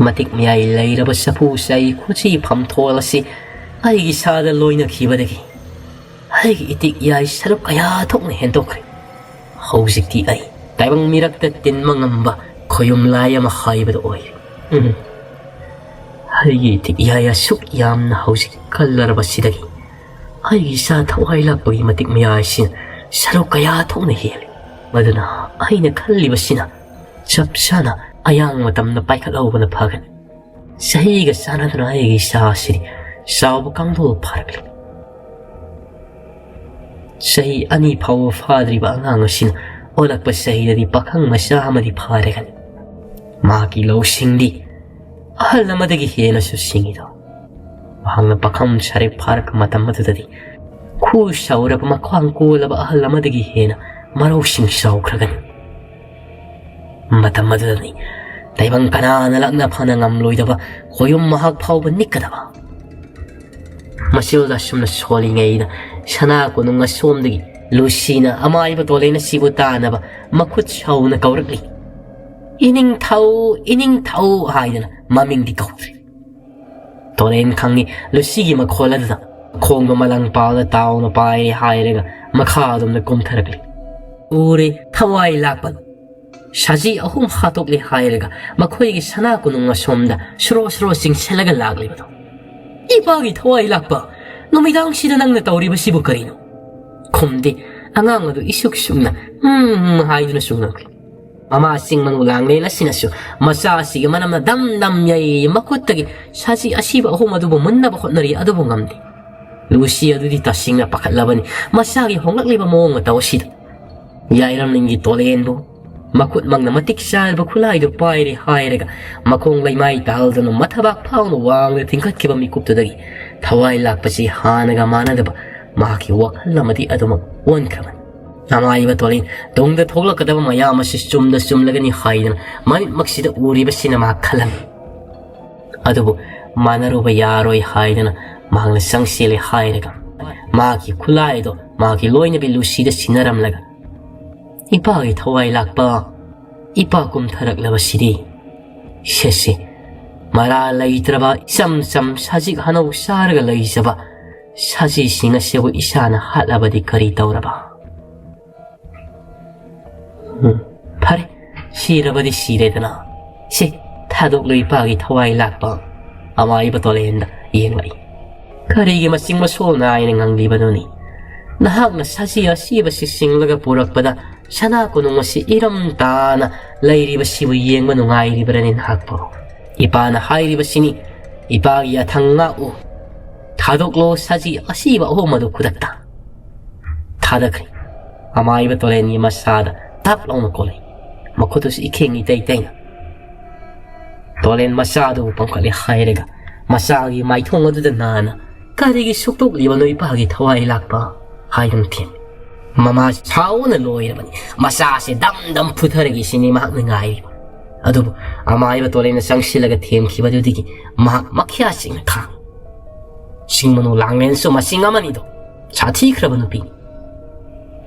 ꯃꯇꯤꯛ ꯃꯌꯥꯏ ꯂꯩꯔꯕ ꯆꯐꯨ ꯆꯩ ꯈꯨꯠꯁꯤ ꯐꯝꯊꯣꯜ ꯑꯁꯤ ꯑꯩꯒꯤ ꯏꯁꯥꯗ ꯂꯣꯏꯅꯈꯤꯕꯗꯒꯤ ꯑꯩꯒꯤ ꯏꯇꯤꯛ ꯏꯌꯥꯏ ꯁꯔꯨꯛ ꯀꯌꯥ ꯊꯣꯛꯅ ꯍꯦꯟꯗꯣꯛꯈ꯭ꯔꯦ꯫ ꯍꯧꯖꯤꯛꯇꯤ ꯑꯩ ꯇꯥꯏꯕꯪ ꯃꯤꯔꯛꯇ ꯇꯤꯟꯕ ꯉꯝꯕ ꯈꯣꯌꯨꯝ ꯂꯥꯏ ꯑꯃ ꯍꯥꯏꯕꯗꯨ ꯑꯣꯏꯔꯦ꯫ ꯎꯝ꯫ ꯑꯩꯒꯤ ꯏꯇꯤꯛ ꯏꯌꯥꯏ ꯑꯁꯨꯛ ꯌꯥꯝꯅ ꯍꯧꯖꯤꯛ ꯀꯜꯂꯔꯕꯁꯤꯗꯒꯤ ꯑꯩꯒꯤ ꯏꯆꯥ ꯊꯋꯥꯏ ꯂꯥꯛꯄꯒꯤ ꯃꯇꯤꯛ ꯃꯌꯥꯏꯁꯤꯅ ꯁꯔꯨꯛ ꯀꯌꯥ ꯊꯣꯛꯅ ꯍꯦꯜꯂꯤ꯫ ꯃꯗꯨꯅ ꯑꯩꯅ ꯈꯜꯂꯤꯕꯁꯤꯅ ꯆꯞ ꯆꯥꯅ ꯑꯌꯥꯡꯕ ꯃꯇꯝꯗ ꯄꯥꯏꯈꯠꯍꯧꯕꯅ ꯐꯒꯅꯤ꯫ ꯆꯍꯤꯒ ꯆꯥꯟꯅꯗꯅ ꯑꯩꯒꯤ ꯏꯆꯥ ꯑꯁꯤꯗꯤ ꯆꯥꯎꯕ ꯀꯥꯡꯗꯣꯜ ꯐꯥꯔꯛꯂꯤ꯫ ꯆꯍꯤ ꯑꯅꯤ ꯐꯥꯎꯕ ꯐꯥꯗ꯭ꯔꯤꯕ ꯑꯉꯥꯡ ꯑꯁꯤꯅ ꯑꯣꯜꯂꯛꯄ ꯆꯍꯤꯗꯗꯤ ꯄꯥꯈꯪ ꯃꯆꯥ ꯑꯃꯗꯤ ꯐꯥꯔꯒꯅꯤ꯫ ꯃꯍꯥꯛꯀꯤ ꯂꯧꯁꯤꯡꯗꯤ ꯑꯍꯜ ꯑꯃꯗꯒꯤ ꯍꯦꯟꯅꯁꯨ ꯁꯤꯡꯉꯤꯗꯣ꯫ ꯃꯍꯥꯛꯅ ꯄꯥꯈꯪ ꯁꯥꯔꯦꯞ ꯐꯥꯔꯛꯄ ꯃꯇꯝ ꯑꯗꯨꯗꯗꯤ ꯈꯨ ꯁꯥꯎꯔꯕ ꯃꯈ꯭ꯋꯥꯡ ꯀꯣꯜꯂꯕ ꯑꯍꯜ ꯑꯃꯗꯒꯤ ꯍꯦꯟꯅ ꯃꯔꯧꯁꯤꯡ ꯆꯥꯎꯈ꯭ꯔꯒꯅꯤ꯫ ꯃꯇꯝ ꯑꯗꯨꯗꯅꯤ ꯇꯥꯏꯕꯪ ꯀꯅꯥꯅ ꯂꯥꯛꯅ ꯐꯅ ꯉꯝꯂꯣꯏꯗꯕ ꯈꯣꯌꯨꯝ ꯃꯍꯥꯛ ꯐꯥꯎꯕ ꯅꯤꯛꯀꯗꯕ꯫ ꯃꯁꯤꯗ ꯑꯁꯨꯝꯅ ꯁꯣꯜꯂꯤꯉꯩꯗ ꯁꯅꯥ ꯀꯣꯅꯨꯡ ꯑꯁꯣꯝꯗꯒꯤ ꯂꯨꯁꯤꯅ ꯑꯃꯥꯏꯕ ꯇꯣꯂꯦꯟ ꯑꯁꯤꯕꯨ ꯇꯥꯅꯕ ꯃꯈꯨꯠ ꯁꯥꯎꯅ ꯀꯧꯔꯛꯂꯤ꯫ "ꯏꯅꯤꯡꯊꯧ, ꯏꯅꯤꯡꯊꯧ" ꯍꯥꯏꯗꯅ ꯃꯃꯤꯡꯗꯤ ꯀꯧꯗ꯭ꯔꯦ꯫ ꯇꯣꯔꯦꯟ ꯈꯪꯉꯤ ꯂꯨꯁꯤꯒꯤ ꯃꯈꯣꯜ ꯑꯗꯨꯗ ꯈꯣꯡꯗꯣ ꯃꯂꯪ ꯄꯥꯎꯗ ꯇꯥꯎꯅ ꯄꯥꯏꯔꯦ ꯍꯥꯏꯔꯒ ꯃꯈꯥ ꯑꯗꯣꯝꯗ ꯀꯨꯝꯊꯔꯛꯂꯤ꯫ "ꯎꯔꯦ, ꯊꯋꯥꯏ ꯂꯥꯛꯄ ꯁꯖꯤ ꯑꯍꯨꯝ ꯍꯥꯠꯇꯣꯛꯂꯦ" ꯍꯥꯏꯔꯒ ꯃꯈꯣꯏꯒꯤ ꯁꯅꯥ ꯀꯣꯅꯨꯡ ꯑꯁꯣꯝꯗ ꯁꯣꯔꯣ ꯁꯣꯔꯣ ꯆꯤꯡꯁꯤꯜꯂꯒ ꯂꯥꯛꯂꯤꯕꯗꯣ꯫ "ꯏꯄꯥꯒꯤ ꯊꯋꯥꯏ ꯂꯥꯛꯄ, ꯅꯨꯃꯤꯗꯥꯡꯁꯤꯗ ꯅꯪꯅ ꯇꯧꯔꯤꯕꯁꯤꯕꯨ ꯀꯔꯤꯅꯣ?" ꯈꯨꯝꯗꯦ꯫ ꯑꯉꯥꯡ ꯑꯗꯨ ꯏꯁꯨꯛ ꯁꯨꯛꯅ "ꯎꯝ" ꯍꯥꯏꯗꯨꯅ ꯆꯨꯡꯉꯛꯂꯤ꯫ ꯃꯃꯥ ꯆꯤꯡ ꯃꯅꯨ ꯂꯥꯡꯂꯦꯟ ꯑꯁꯤꯅꯁꯨ ꯃꯆꯥ ꯑꯁꯤꯒꯤ ꯃꯅꯝꯅ ꯗꯝ ꯗꯝ ꯌꯩ, ꯃꯈꯨꯠꯇꯒꯤ ꯁꯖꯤ ꯑꯁꯤꯕ ꯑꯍꯨꯝ ꯑꯗꯨꯕꯨ ꯃꯨꯟꯅꯕ ꯍꯣꯠꯅꯔꯤ, ꯑꯗꯨꯕꯨ ꯉꯝꯗꯦ꯫ ꯂꯨꯁꯤ ꯑꯗꯨꯗꯤ ꯇꯁꯦꯡꯅ ꯄꯥꯈꯠꯂꯕꯅꯤ ꯃꯆꯥꯒꯤ ꯍꯣꯡꯂꯛꯂꯤꯕ ꯃꯑꯣꯡ ꯃꯇꯧ ꯑꯁꯤꯗ꯫ ꯌꯥꯏꯔꯝꯂꯤꯡꯒꯤ ꯇꯣꯂꯦꯟꯕꯨ ꯃꯈꯨꯠꯃꯛꯅ ꯃꯇꯤꯛ ꯆꯥꯔꯕ ꯈꯨꯠꯂꯥꯏꯗꯨ ꯄꯥꯏꯔꯦ ꯍꯥꯏꯔꯒ ꯃꯈꯣꯡ ꯂꯩꯃꯥꯏ ꯇꯥꯍꯜꯗꯨꯅ ꯃꯊꯕꯥꯛ ꯐꯥꯎꯅ ꯋꯥꯡꯅ ꯊꯤꯡꯒꯠꯈꯤꯕ ꯃꯤꯀꯨꯞꯇꯨꯗꯒꯤ ꯊꯋꯥꯏ ꯂꯥꯛꯄꯁꯤ ꯍꯥꯟꯅꯒ ꯃꯥꯟꯅꯗꯕ ꯃꯍꯥꯛꯀꯤ ꯋꯥꯈꯜ ꯑꯃꯗꯤ ꯑꯗꯨꯃꯛ ꯑꯣꯟꯈ꯭ꯔꯕꯅꯤ꯫ ꯑꯃꯥꯏꯕ ꯇꯣꯂꯦꯟ ꯇꯨꯡꯗ ꯊꯣꯛꯂꯛꯀꯗꯕ ꯃꯌꯥꯝ ꯑꯁꯤ ꯆꯨꯝꯗ ꯆꯨꯝꯂꯒꯅꯤ ꯍꯥꯏꯗꯅ ꯃꯃꯤꯠꯃꯛꯁꯤꯗ ꯎꯔꯤꯕꯁꯤꯅ ꯃꯍꯥꯛ ꯈꯜꯂꯝꯃꯤ꯫ ꯑꯗꯨꯕꯨ ꯃꯥꯟꯅꯔꯨꯕ ꯌꯥꯔꯣꯏ ꯍꯥꯏꯗꯅ ꯃꯍꯥꯛꯅ ꯆꯪꯁꯤꯜꯂꯦ ꯍꯥꯏꯔꯒ ꯃꯍꯥꯛꯀꯤ ꯈꯨꯠꯂꯥꯏ ꯑꯗꯣ ꯃꯍꯥꯛꯀꯤ ꯂꯣꯏꯅꯕꯤ ꯂꯨꯁꯤꯗ ꯁꯤꯟꯅꯔꯝꯂꯒ, "ꯏꯄꯥꯒꯤ ꯊꯋꯥꯏ ꯂꯥꯛꯄ, ꯏꯄꯥ ꯀꯨꯝꯊꯔꯛꯂꯕꯁꯤꯗꯤ꯫ ꯁꯦꯁꯦ, ꯃꯔꯥ ꯂꯩꯇ꯭ꯔꯕ ꯏꯆꯝ ꯆꯝ ꯁꯖꯤꯛ ꯍꯅꯧ ꯆꯥꯔꯒ ꯂꯩꯖꯕ ꯁꯖꯤꯁꯤꯡ ꯑꯁꯤꯕꯨ ꯏꯁꯥꯅ ꯍꯥꯠꯂꯕꯗꯤ ꯀꯔꯤ ꯇꯧꯔꯕ?" ꯎꯝ, ꯐꯔꯦ, ꯁꯤꯔꯕꯗꯤ ꯁꯤꯔꯦꯗꯅ꯫ ꯁꯤ, ꯊꯥꯗꯣꯛꯂꯨ ꯏꯄꯥꯒꯤ ꯊꯋꯥꯏ ꯂꯥꯛꯄ꯫ ꯑꯃꯥꯏꯕ ꯇꯣꯂꯦꯟꯗ ꯌꯦꯡꯂꯛꯏ꯫ "ꯀꯔꯤꯒꯤ ꯃꯆꯤꯡ ꯃꯁꯣꯜ ꯅꯥꯏꯅ ꯉꯪꯂꯤꯕꯅꯣꯅꯦ? ꯅꯍꯥꯛꯅ ꯁꯖꯤ ꯑꯁꯤꯕꯁꯤ ꯆꯤꯡꯂꯒ ꯄꯨꯔꯛꯄꯗ ꯁꯅꯥ ꯀꯣꯅꯨꯡ ꯑꯁꯤ ꯏꯔꯝ ꯇꯥꯅ ꯂꯩꯔꯤꯕꯁꯤꯕꯨ ꯌꯦꯡꯕ ꯅꯨꯡꯉꯥꯏꯔꯤꯕ꯭ꯔꯅꯦ ꯅꯍꯥꯛꯄꯨ? ꯏꯄꯥꯅ ꯍꯥꯏꯔꯤꯕꯁꯤꯅꯤ, ꯏꯄꯥꯒꯤ ꯌꯥꯊꯪ ꯉꯥꯛꯎ꯫ ꯊꯥꯗꯣꯛꯂꯣ ꯁꯖꯤ ꯑꯁꯤꯕ ꯑꯍꯨꯝ ꯑꯗꯨ ꯈꯨꯗꯛꯇ꯫" ꯊꯥꯗꯈ꯭ꯔꯦ꯫ ꯑꯃꯥꯏꯕ ꯇꯣꯂꯦꯟꯒꯤ ꯃꯁꯥꯗ ꯇꯞ ꯂꯥꯎꯅ ꯀꯣꯜꯂꯤ꯫ ꯃꯈꯨꯠꯇꯨꯁꯨ ꯏꯈꯦꯡ ꯏꯇꯩ ꯇꯩꯅ ꯇꯣꯂꯦꯟ ꯃꯆꯥꯗꯨꯕꯨ ꯄꯝꯈꯠꯂꯦ ꯍꯥꯏꯔꯒ ꯃꯆꯥꯒꯤ ꯃꯥꯏꯊꯣꯡ ꯑꯗꯨꯗ ꯅꯥꯟꯅ, "ꯀꯔꯤꯒꯤ ꯁꯨꯛꯇꯣꯛꯂꯤꯕꯅꯣ ꯏꯄꯥꯒꯤ ꯊꯋꯥꯏ ꯂꯥꯛꯄ?" ꯍꯥꯏꯗꯨꯅ ꯊꯦꯝꯃꯤ꯫ ꯃꯃꯥ ꯁꯥꯎꯅ ꯂꯣꯏꯔꯕꯅꯤ꯫ ꯃꯆꯥꯁꯦ ꯗꯝ ꯗꯝ ꯐꯨꯊꯔꯒꯦ ꯁꯤꯅꯤ ꯃꯍꯥꯛꯅ ꯉꯥꯏꯔꯤꯕ꯫ ꯑꯗꯨꯕꯨ ꯑꯃꯥꯏꯕ ꯇꯣꯂꯦꯟꯅ ꯆꯪꯁꯤꯜꯂꯒ ꯊꯦꯝꯈꯤꯕꯗꯨꯗꯒꯤ ꯃꯍꯥꯛ ꯃꯈ꯭ꯌꯥ ꯆꯤꯡꯅ ꯈꯥꯡꯉꯤ꯫ ꯁꯤꯡ ꯃꯅꯨ ꯂꯥꯡꯂꯦꯟꯁꯨ ꯃꯁꯤꯡ ꯑꯃꯅꯤꯗꯣ꯫ ꯁꯥꯊꯤꯈ꯭ꯔꯕ ꯅꯨꯄꯤꯅꯤ꯫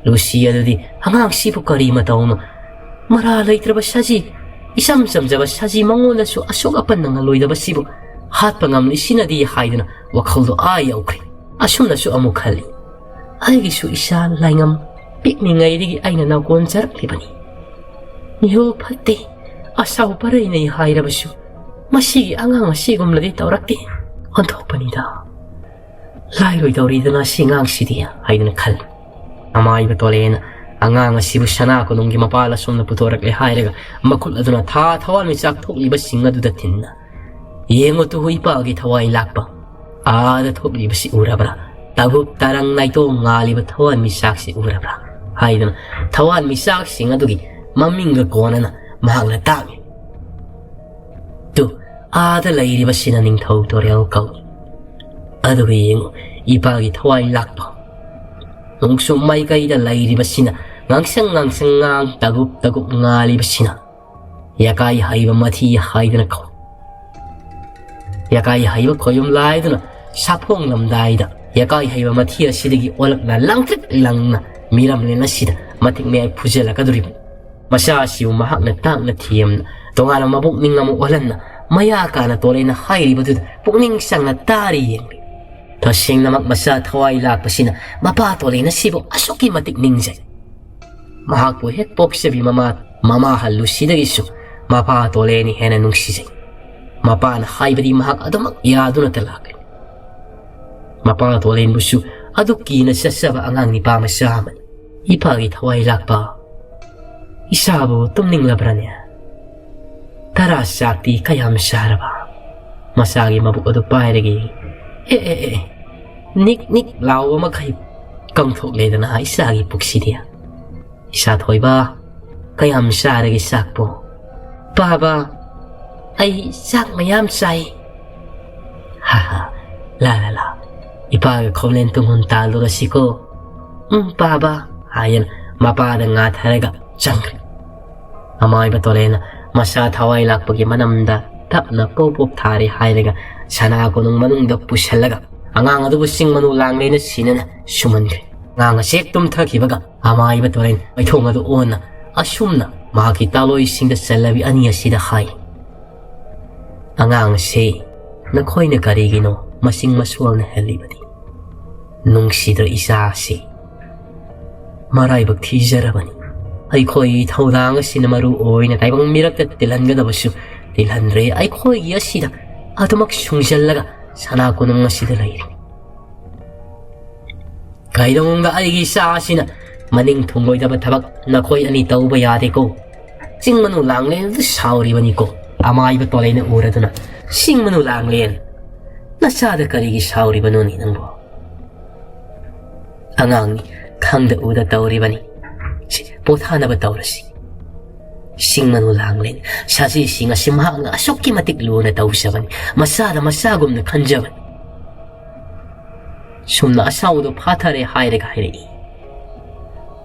ꯂꯨꯁꯤ ꯑꯗꯨꯗꯤ ꯑꯉꯥꯡꯁꯤꯕꯨ ꯀꯔꯤ ꯃꯇꯧꯅꯣ? ꯃꯔꯥ ꯂꯩꯇ꯭ꯔꯕ ꯁꯖꯤ, ꯏꯆꯝ ꯆꯝꯖꯕ ꯁꯖꯤ ꯃꯉꯣꯟꯗꯁꯨ ꯑꯁꯨꯛ ꯑꯄꯟ ꯅꯪꯍꯜꯂꯣꯏꯗꯕꯁꯤꯕꯨ ꯍꯥꯠꯄ ꯉꯝꯂꯤꯁꯤꯅꯗꯤ ꯍꯥꯏꯗꯨꯅ ꯋꯥꯈꯜꯗꯣ ꯑꯥ ꯌꯧꯈ꯭ꯔꯦ꯫ ꯑꯁꯨꯝꯅꯁꯨ ꯑꯃꯨꯛ ꯈꯜꯂꯤ, "ꯑꯩꯒꯤꯁꯨ ꯏꯆꯥ ꯂꯥꯏꯉꯝ ꯄꯤꯛꯂꯤꯉꯩꯗꯒꯤ ꯑꯩꯅ ꯅꯥꯎꯀꯣꯟꯖꯔꯛꯂꯤꯕꯅꯤ꯫ ꯃꯤꯍꯨꯜ ꯐꯠꯇꯦ, ꯑꯁꯥꯎ ꯄꯔꯩꯅꯩ ꯍꯥꯏꯔꯕꯁꯨ ꯃꯁꯤꯒꯤ ꯑꯉꯥꯡ ꯑꯁꯤꯒꯨꯝꯂꯗꯤ ꯇꯧꯔꯛꯇꯦ꯫ ꯑꯣꯟꯊꯣꯛꯄꯅꯤꯗ꯫ ꯂꯥꯏꯔꯣꯏꯗꯧꯔꯤꯗꯅ ꯁꯤ ꯑꯉꯥꯡꯁꯤꯗꯤ" ꯍꯥꯏꯗꯨꯅ ꯈꯜꯂꯤ꯫ ꯑꯃꯥꯏꯕ ꯇꯣꯂꯦꯅ ꯑꯉꯥꯡ ꯑꯁꯤꯕꯨ ꯁꯅꯥ ꯀꯣꯅꯨꯡꯒꯤ ꯃꯄꯥꯜ ꯑꯁꯣꯝꯗ ꯄꯨꯊꯣꯔꯛꯂꯦ ꯍꯥꯏꯔꯒ ꯃꯈꯨꯠ ꯑꯗꯨꯅ ꯊꯥ ꯊꯋꯥꯟꯃꯤꯆꯥꯛ ꯊꯣꯛꯂꯤꯕꯁꯤꯡ ꯑꯗꯨꯗ ꯊꯤꯟꯅ, "ꯌꯦꯡꯉꯨ ꯇꯨ ꯏꯄꯥꯒꯤ ꯊꯋꯥꯏ ꯂꯥꯛꯄ꯫ ꯑꯥꯗ ꯊꯣꯛꯂꯤꯕꯁꯤ ꯎꯔꯕ꯭ꯔꯥ? ꯇꯕꯨꯛ ꯇꯔꯪ ꯅꯥꯏꯇꯣꯝ ꯉꯥꯜꯂꯤꯕ ꯊꯋꯥꯟꯃꯤꯆꯥꯛꯁꯤ ꯎꯔꯕ꯭ꯔꯥ?" ꯍꯥꯏꯗꯨꯅ ꯊꯋꯥꯟꯃꯤꯆꯥꯛꯁꯤꯡ ꯑꯗꯨꯒꯤ ꯃꯃꯤꯡꯒ ꯀꯣꯟꯅꯅ ꯃꯍꯥꯛꯅ ꯇꯥꯛꯏ꯫ "ꯇꯨ, ꯑꯥꯗ ꯂꯩꯔꯤꯕꯁꯤꯅ ꯅꯤꯡꯊꯧ ꯇꯣꯔꯦꯜ ꯀꯧꯏ꯫ ꯑꯗꯨꯒ ꯌꯦꯡꯉꯨ, ꯏꯄꯥꯒꯤ ꯊꯋꯥꯏ ꯂꯥꯛꯄ ꯅꯣꯡꯁꯨ ꯃꯥꯏꯀꯩꯗ ꯂꯩꯔꯤꯕꯁꯤꯅ, ꯉꯥꯡꯁꯪ ꯉꯥꯡꯁꯪ ꯉꯥꯡ, ꯇꯒꯨꯞ ꯇꯒꯨꯞ ꯉꯥꯜꯂꯤꯕꯁꯤꯅ ꯌꯥꯀꯥꯏ ꯍꯩꯕ ꯃꯊꯤ ꯍꯥꯏꯗꯅ ꯀꯧꯏ꯫ ꯌꯥꯀꯥꯏ ꯍꯩꯕ ꯈꯣꯏꯌꯨꯝ ꯂꯥꯏꯗꯨꯅ ꯁꯥꯐꯣꯡꯂꯝꯗꯥꯏꯗ, ꯌꯥꯀꯥꯏ ꯍꯩꯕ ꯃꯊꯤ ꯑꯁꯤꯗꯒꯤ ꯑꯣꯜꯂꯛꯅ ꯂꯪꯇ꯭ꯔꯤꯛ ꯂꯪꯅ ꯃꯤꯔꯝꯂꯦꯟ ꯑꯁꯤꯗ ꯃꯇꯤꯛ ꯃꯌꯥꯏ ꯐꯨꯖꯜꯂꯛꯀꯗꯧꯔꯤꯕꯅꯤ꯫ ꯃꯆꯥ ꯑꯁꯤꯕꯨ ꯃꯍꯥꯛꯅ ꯇꯥꯛꯅ ꯊꯦꯝꯅ, ꯇꯣꯉꯥꯟꯕ ꯃꯕꯨꯛꯅꯤꯡ ꯑꯃ ꯑꯣꯜꯍꯟꯅ, ꯃꯌꯥ ꯀꯥꯅ ꯇꯣꯂꯦꯅ ꯍꯥꯏꯔꯤꯕꯗꯨꯗ ꯄꯨꯛꯅꯤꯡ ꯆꯪꯅ ꯇꯥꯔꯤ ꯌꯦꯡꯂꯤ꯫ ꯇꯁꯦꯡꯅꯃꯛ ꯃꯆꯥ ꯊꯋꯥꯏ ꯂꯥꯛꯄꯁꯤꯅ ꯃꯄꯥ ꯇꯣꯂꯦꯟ ꯑꯁꯤꯕꯨ ꯑꯁꯨꯛꯀꯤ ꯃꯇꯤꯛ ꯅꯤꯡꯖꯩ꯫ ꯃꯍꯥꯛꯄꯨ ꯍꯦꯛ ꯄꯣꯛꯆꯕꯤ ꯃꯃꯥ, ꯃꯃꯥ ꯍꯜꯂꯨꯁꯤꯗꯒꯤꯁꯨ ꯃꯄꯥ ꯇꯣꯂꯦꯟꯅ ꯍꯦꯟꯅ ꯅꯨꯡꯁꯤꯖꯩ꯫ ꯃꯄꯥꯅ ꯍꯥꯏꯕꯗꯤ ꯃꯍꯥꯛ ꯑꯗꯨꯃꯛ ꯌꯥꯗꯨꯅꯇ ꯂꯥꯛꯀꯅꯤ꯫ ꯃꯄꯥ ꯇꯣꯂꯦꯟꯕꯨꯁꯨ ꯑꯗꯨꯛ ꯀꯤꯅ ꯆꯠꯆꯕ ꯑꯉꯥꯡ ꯅꯤꯄꯥ ꯃꯆꯥ ꯑꯃꯅꯤ꯫ ꯏꯄꯥꯒꯤ ꯊꯋꯥꯏ ꯂꯥꯛꯄ, ꯏꯆꯥꯕꯨ ꯇꯨꯝꯅꯤꯡꯂꯕ꯭ꯔꯅꯦ? ꯇꯔꯥ ꯆꯥꯛꯇꯤ ꯀꯌꯥꯝ ꯆꯥꯔꯕ?" ꯃꯆꯥꯒꯤ ꯃꯕꯨꯛ ꯑꯗꯨ ꯄꯥꯏꯔꯒ, "ꯑꯦ, ꯑꯦ, ꯑꯦ, ꯅꯤꯛ ꯅꯤꯛ ꯂꯥꯎꯕ ꯃꯈꯩ ꯀꯪꯊꯣꯛꯂꯦꯗꯅ ꯏꯆꯥꯒꯤ ꯄꯨꯛꯁꯤꯗꯤ꯫ ꯏꯆꯥ ꯊꯣꯏꯕ, ꯀꯌꯥꯝ ꯆꯥꯔꯒꯦ ꯆꯥꯛꯄꯨ?" "ꯄꯥꯕ, ꯑꯩ ꯆꯥꯛ ꯃꯌꯥꯝ ꯆꯥꯏ꯫" "ꯍꯥ ꯍꯥ, ꯂꯥ ꯂꯥ ꯂꯥ, ꯏꯄꯥꯒ ꯈꯣꯝꯂꯦꯟ ꯇꯨꯡꯍꯨꯟ ꯇꯥꯜꯂꯨꯔꯁꯤꯀꯣ꯫" "ꯎꯝ, ꯄꯥꯕ," ꯍꯥꯏꯗꯅ ꯃꯄꯥꯗ ꯉꯥꯊꯔꯒ ꯆꯪꯈ꯭ꯔꯦ꯫ ꯑꯃꯥꯏꯕ ꯇꯣꯂꯦꯟꯅ ꯃꯆꯥ ꯊꯋꯥꯏ ꯂꯥꯛꯄꯒꯤ ꯃꯅꯝꯗ ꯇꯞꯅ ꯄꯣꯞ ꯄꯣꯞ ꯊꯥꯔꯦ ꯍꯥꯏꯔꯒ ꯁꯅꯥ ꯀꯣꯅꯨꯡ ꯃꯅꯨꯡꯗ ꯄꯨꯁꯤꯜꯂꯒ ꯑꯉꯥꯡ ꯑꯗꯨꯕꯨ ꯆꯤꯡ ꯃꯅꯨ ꯂꯥꯡꯂꯦꯅ ꯁꯤꯅꯅ ꯁꯨꯝꯍꯟꯈ꯭ꯔꯦ꯫ ꯑꯉꯥꯡ ꯑꯁꯤ ꯍꯦꯛ ꯇꯨꯝꯊꯈꯤꯕꯒ ꯑꯃꯥꯏꯕ ꯇꯣꯂꯦꯟ ꯃꯥꯏꯊꯣꯡ ꯑꯗꯨ ꯑꯣꯟꯅ ꯑꯁꯨꯝꯅ ꯃꯍꯥꯛꯀꯤ ꯇꯥꯂꯣꯏꯁꯤꯡꯗ ꯆꯜꯂꯕꯤ ꯑꯅꯤ ꯑꯁꯤꯗ ꯍꯥꯏ, "ꯑꯉꯥꯡꯁꯤ, ꯅꯈꯣꯏꯅ ꯀꯔꯤꯒꯤꯅꯣ ꯃꯆꯤꯡ ꯃꯁꯨ ꯍꯦꯜꯂꯤꯕꯗꯤ? ꯅꯨꯡꯁꯤꯗ꯭ꯔ ꯏꯆꯥꯁꯤ? ꯃꯔꯥꯏꯕꯛ ꯊꯤꯖꯔꯕꯅꯤ꯫ ꯑꯩꯈꯣꯏ ꯊꯧꯗꯥꯡ ꯑꯁꯤꯅ ꯃꯔꯨ ꯑꯣꯏꯅ ꯇꯥꯏꯕꯪ ꯃꯤꯔꯛꯇ ꯇꯤꯜꯍꯟꯒꯗꯕꯁꯨ ꯇꯤꯜꯍꯟꯗ꯭ꯔꯦ꯫ ꯑꯩꯈꯣꯏꯒꯤ ꯑꯁꯤꯗ ꯑꯗꯨꯃꯛ ꯁꯨꯡꯖꯜꯂꯒ ꯁꯅꯥ ꯀꯣꯅꯨꯡ ꯑꯁꯤꯗ ꯂꯩꯔꯤ꯫ ꯀꯩꯗꯧꯅꯨꯡꯗ ꯑꯩꯒꯤ ꯏꯆꯥ ꯑꯁꯤꯅ ꯃꯅꯤꯡ ꯊꯨꯡꯂꯣꯏꯗꯕ ꯊꯕꯛ ꯅꯈꯣꯏ ꯑꯅꯤ ꯇꯧꯕ ꯌꯥꯗꯦꯀꯣ꯫ ꯆꯤꯡ ꯃꯅꯨ ꯂꯥꯡꯂꯦꯟꯗꯨ ꯁꯥꯎꯔꯤꯕꯅꯤꯀꯣ꯫" ꯑꯃꯥꯏꯕ ꯇꯣꯂꯩꯅ ꯎꯔꯗꯨꯅ, "ꯆꯤꯡ ꯃꯅꯨ ꯂꯥꯡꯂꯦꯟ, ꯅꯆꯥꯗ ꯀꯔꯤꯒꯤ ꯁꯥꯎꯔꯤꯕꯅꯣꯅꯦ ꯅꯪꯕꯣ? ꯑꯉꯥꯡꯅꯤ, ꯈꯪꯗ ꯎꯗ ꯇꯧꯔꯤꯕꯅꯤ꯫ ꯁꯤ ꯄꯣꯊꯥꯅꯕ ꯇꯧꯔꯁꯤ꯫ ꯁꯤꯡ ꯃꯅꯨ ꯂꯥꯡꯂꯦꯟ, ꯁꯖꯤꯁꯤꯡ ꯑꯁꯤ ꯃꯍꯥꯛꯅ ꯑꯁꯨꯛꯀꯤ ꯃꯇꯤꯛ ꯂꯨꯅ ꯇꯧꯖꯕꯅꯤ, ꯃꯆꯥꯗ ꯃꯆꯥꯒꯨꯝꯅ ꯈꯟꯖꯕꯅꯤ꯫ ꯁꯨꯝꯅ ꯑꯁꯥꯎꯗꯨ ꯐꯥꯊꯔꯦ ꯍꯥꯏꯔꯒ ꯍꯥꯏꯔꯛꯏ,